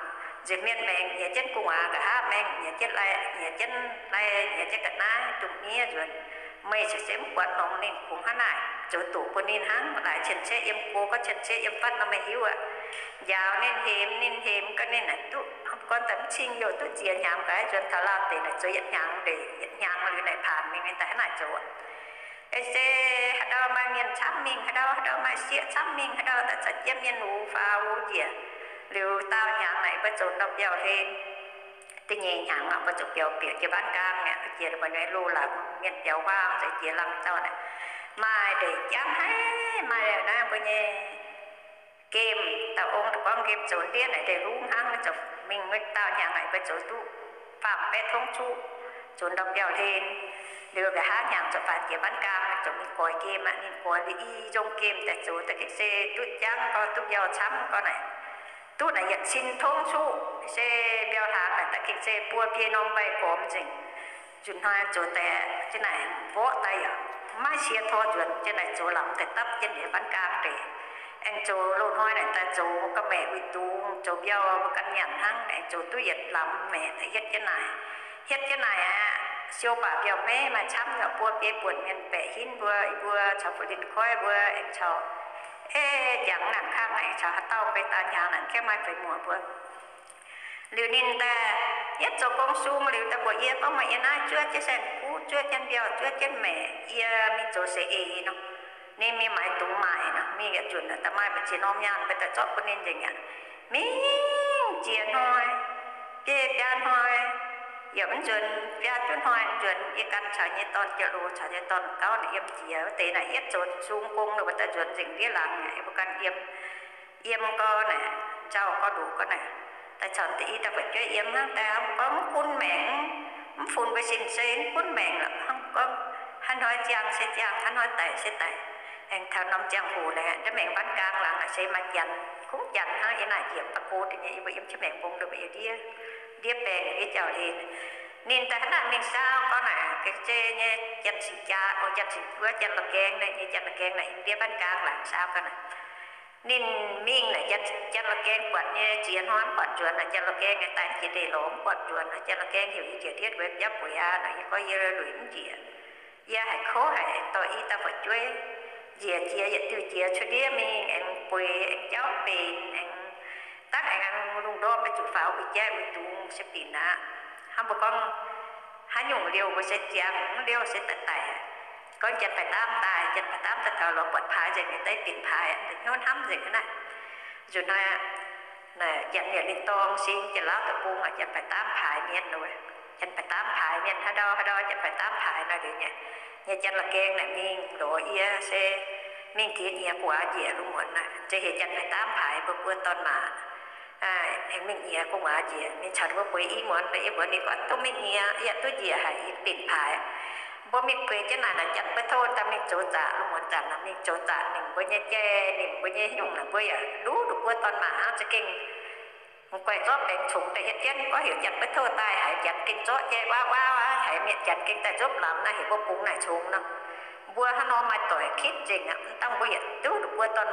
Nziex mienh maengx nyiex jienv gu'nguaaz, nqa'haav maengx nyiex jienv lai, nyiex jienv lai, nyiex jienv ga'naaiv, dumh miev nzuonx. Meih cingx se mv buatc nor, ninh kungx hnangv naaic zoux doqc bun ninh hnangv. Laaix cien-ceqv yiem go, gorngv cien-ceqv yiem fatv nor meih hiuv aqv. Njaaux ninh, hemx ninh, hemx gau ninh naaic duqv gorn daaih mv cing youh duqv ziex hnyangx, gaax nzuonx taux laauh deix naaic zoux yietc hnyangx ndeic, yietc hnyangx liuz naaic paanx mingh, ninh daaih hnangv naaic zoux. Se haaix ndau maaih mienh camv mingh, haaix ndau, haaix ndau maaih sieqv camv mingh, haaix ndau daaih caux jienv mienh wuov faaux wuov njiec, liuz daauh hnyangx naaic mbuo zoux ndau biauv-hlen. Da'nyeic hnyangx mbuo zuqc biaux bieqc jiex บ้านกลาง mi'aqv, jiex mbuo nyei loz-laangz, mienh biaux huaang nzengc jiex laangz zaux naaic. Maaih ndeic jangv haic, maaih naaiv mbuo nyei gemh, dauh ong daaih gorngv gemh zoux ndiev naaic deix hungh hnangv, zoux mingh wuov daauh hnyangx naaic mbuo zoux duqv faam-baeqv tongv zuqv, zoux ndau biauv-hlen. Liuz nqa'haav hnyangx zoux faanx jiex บ้านกลาง zoux mingh goix gemh aqv. Ninh goix liuz i nzong gemh daaih zoux daaih gengh se duqv jangv gau, duqv mbiauh camv gau naaic. duqv naaic yietc cin tongv cuqv se mbiauh hlaangx naaic daaih gengh zeiz buo biei norm mbaih gormx nzengc. Nzunc hnoi zoux deix jienv naaic mborqv daaih yaac maiv cie tor nzuonx jienv naaic zoux lamz deix dapv jienv nyei ban gaang deix. Aengx zoux loz-hnoi naaic daaih zoux ga'maeqc uix dungz, zoux mbiauh mbuo ganh nyanc hnangv, aengx zoux duqv yietc lamz maeqc daaih hietv jienv naaic. Hietv jienv naaic aqv, siou baac mbiauh hmeiv maaih camv yaac buo biei buonc mienh baeqc hinv mbuo, yie mbuo caux fu'lin koiv mbuo aengx caux, ei, jangx naanc kangv aengx caux haaix dauh beiv daaih hnyangx naanc kengv maaih feix muoc mbuo. Liuz ninh daaih yietv zoux gong sung liuz daaih mbuox yie gorngv, meih yie naaiv zuov jienv saeng-kuv, zuov jienv mbiauh, zuov jienv maeqc, yie mingh zoux seix eix nor. Ninh mingh maaiz dungz maaic nor, mingh yietc nzunc daaih maaih mbu'ziex norm nyaanh mbuo daaih zorqv bun ninh nzengc aqv. Mingh ziex hnoi, biei biaa hnoi, yaac mv nzuonx, biaa juqv hnoi mv nzuonx. Yie ganh caux nyei dorn-jueiv loz caux nyei dorn-gauv naaic yiem jiex wuov deix naaic, yietv zoux sung gong nor mbuo daaih nzuonx nzengc ndiev laangz aqv. Yie mbuo ganh yiem, yiem gau naaic, nzauh gau ndoqc gau naaic, daaih caux deix i dauh fu'jueiv yiem hnangv daaih hnangv gorngv mv gunv maengc, mv funx mbuo sin-seix mv gunv maengc lorqc hnangv gorngv, haaix hnoi ziangh se ziangh, haaix hnoi daic se daic. Aengx taux norm ziangh hoc naaic, ndiev maengx ban gaang laangz naaic se maaih janx, kungx janx hnangv yie naaic njiec ba'go deix nyei, yie mbuo yiem jienv maengx mbong ndongc mbuo yiem ndiev, ndiev baengc ndiev jauv-hlen. Ninh daaih hnangv naaic mingh saau gau naaic, gengh zeiz nyei janx-singx jaax, o, janx-singx buov, janx la'gaeng naaic nyei, janx la'gaeng naaic yiem ndiev ban gaang laangz saau gau naaic. Ninh mingh naaic, janx la'gaeng buatc nyei ziex hnoi mv buatc nzuonx naaic, janx la'gaeng naaic daaih jiex ndeic lorz mv buatc nzuonx naaic, janx la'gaeng heuc yie njiec ndiev mbuo biauv bueix aqv naaic, yie gorngv yie lueic mv njiec. Yie haiz kouv haic, dorh i dauh fu'jueiv njiec jiex yietc diuh jiex cuotv ndiev mingh aengx bueix aengx jauv benx aengx dangv aengx lungh ndorm maiv zuqc faaux uix jaiv uix dungz se binc aqv. Hnangv mbuo gorngv haaix nyungc liouh mbuo se ziangh, mv liouh se daic daic. Gorngv janx-paaiv daamv daaih, janx-paaiv daamv daaih taux lorz buatc paaix nzengc, daaih binc paaix, hnyouv hnamv nzengc naaiv. Nzunc hnoi janx-mietc ninh dorng sing, janx-laauv deic-bung, janx-paaiv daamv paaix mienh, janx-paaiv daamv paaix mienh, haaix ndau haaix ndau janx-paaiv daamv paaix nor liuz nyei, nyei janx la'gaeng naaic mingh lorz yie se mingh diex nyiex gu'nguaaz njiec lungh muonz naaic, se heuc janx-paaiv daamv paaix mbuo buo dorn-maac aengx mingh nyiex gu'nguaaz njiec. Ninh caux ninh mbuo bueix i muonz, yie mbuox ninh gorngv, duqv mingh nyiex, yie duqv njiec haic, yie binc paaix. Mbuo mingh bueix jienv naaic, naaic janx beiv tov daaih mingh zoux zaqc, lungh muonz zanc naaic mingh zoux zaqc, ninh mbuo nyei jai, ninh mbuo nyei nyungc naaic mbuo yaac luv nduqc buo dorn-maac hnangv, za'gengh guaih zorqv baengx congx daaih hietv jienv. Gorngv heuc janx beiv tov daaih haiz janx gengh zorqv jai waav waav aqv, haiz mienh janx gengh daaih nzopv lamz naaiv, heuc mbuo bungx naaic congx nor. Mbuo hnangv nor maaih doic kitv nzengc aqv. Mv dangh mbuo yietc duqv nduqc buo dorn-maac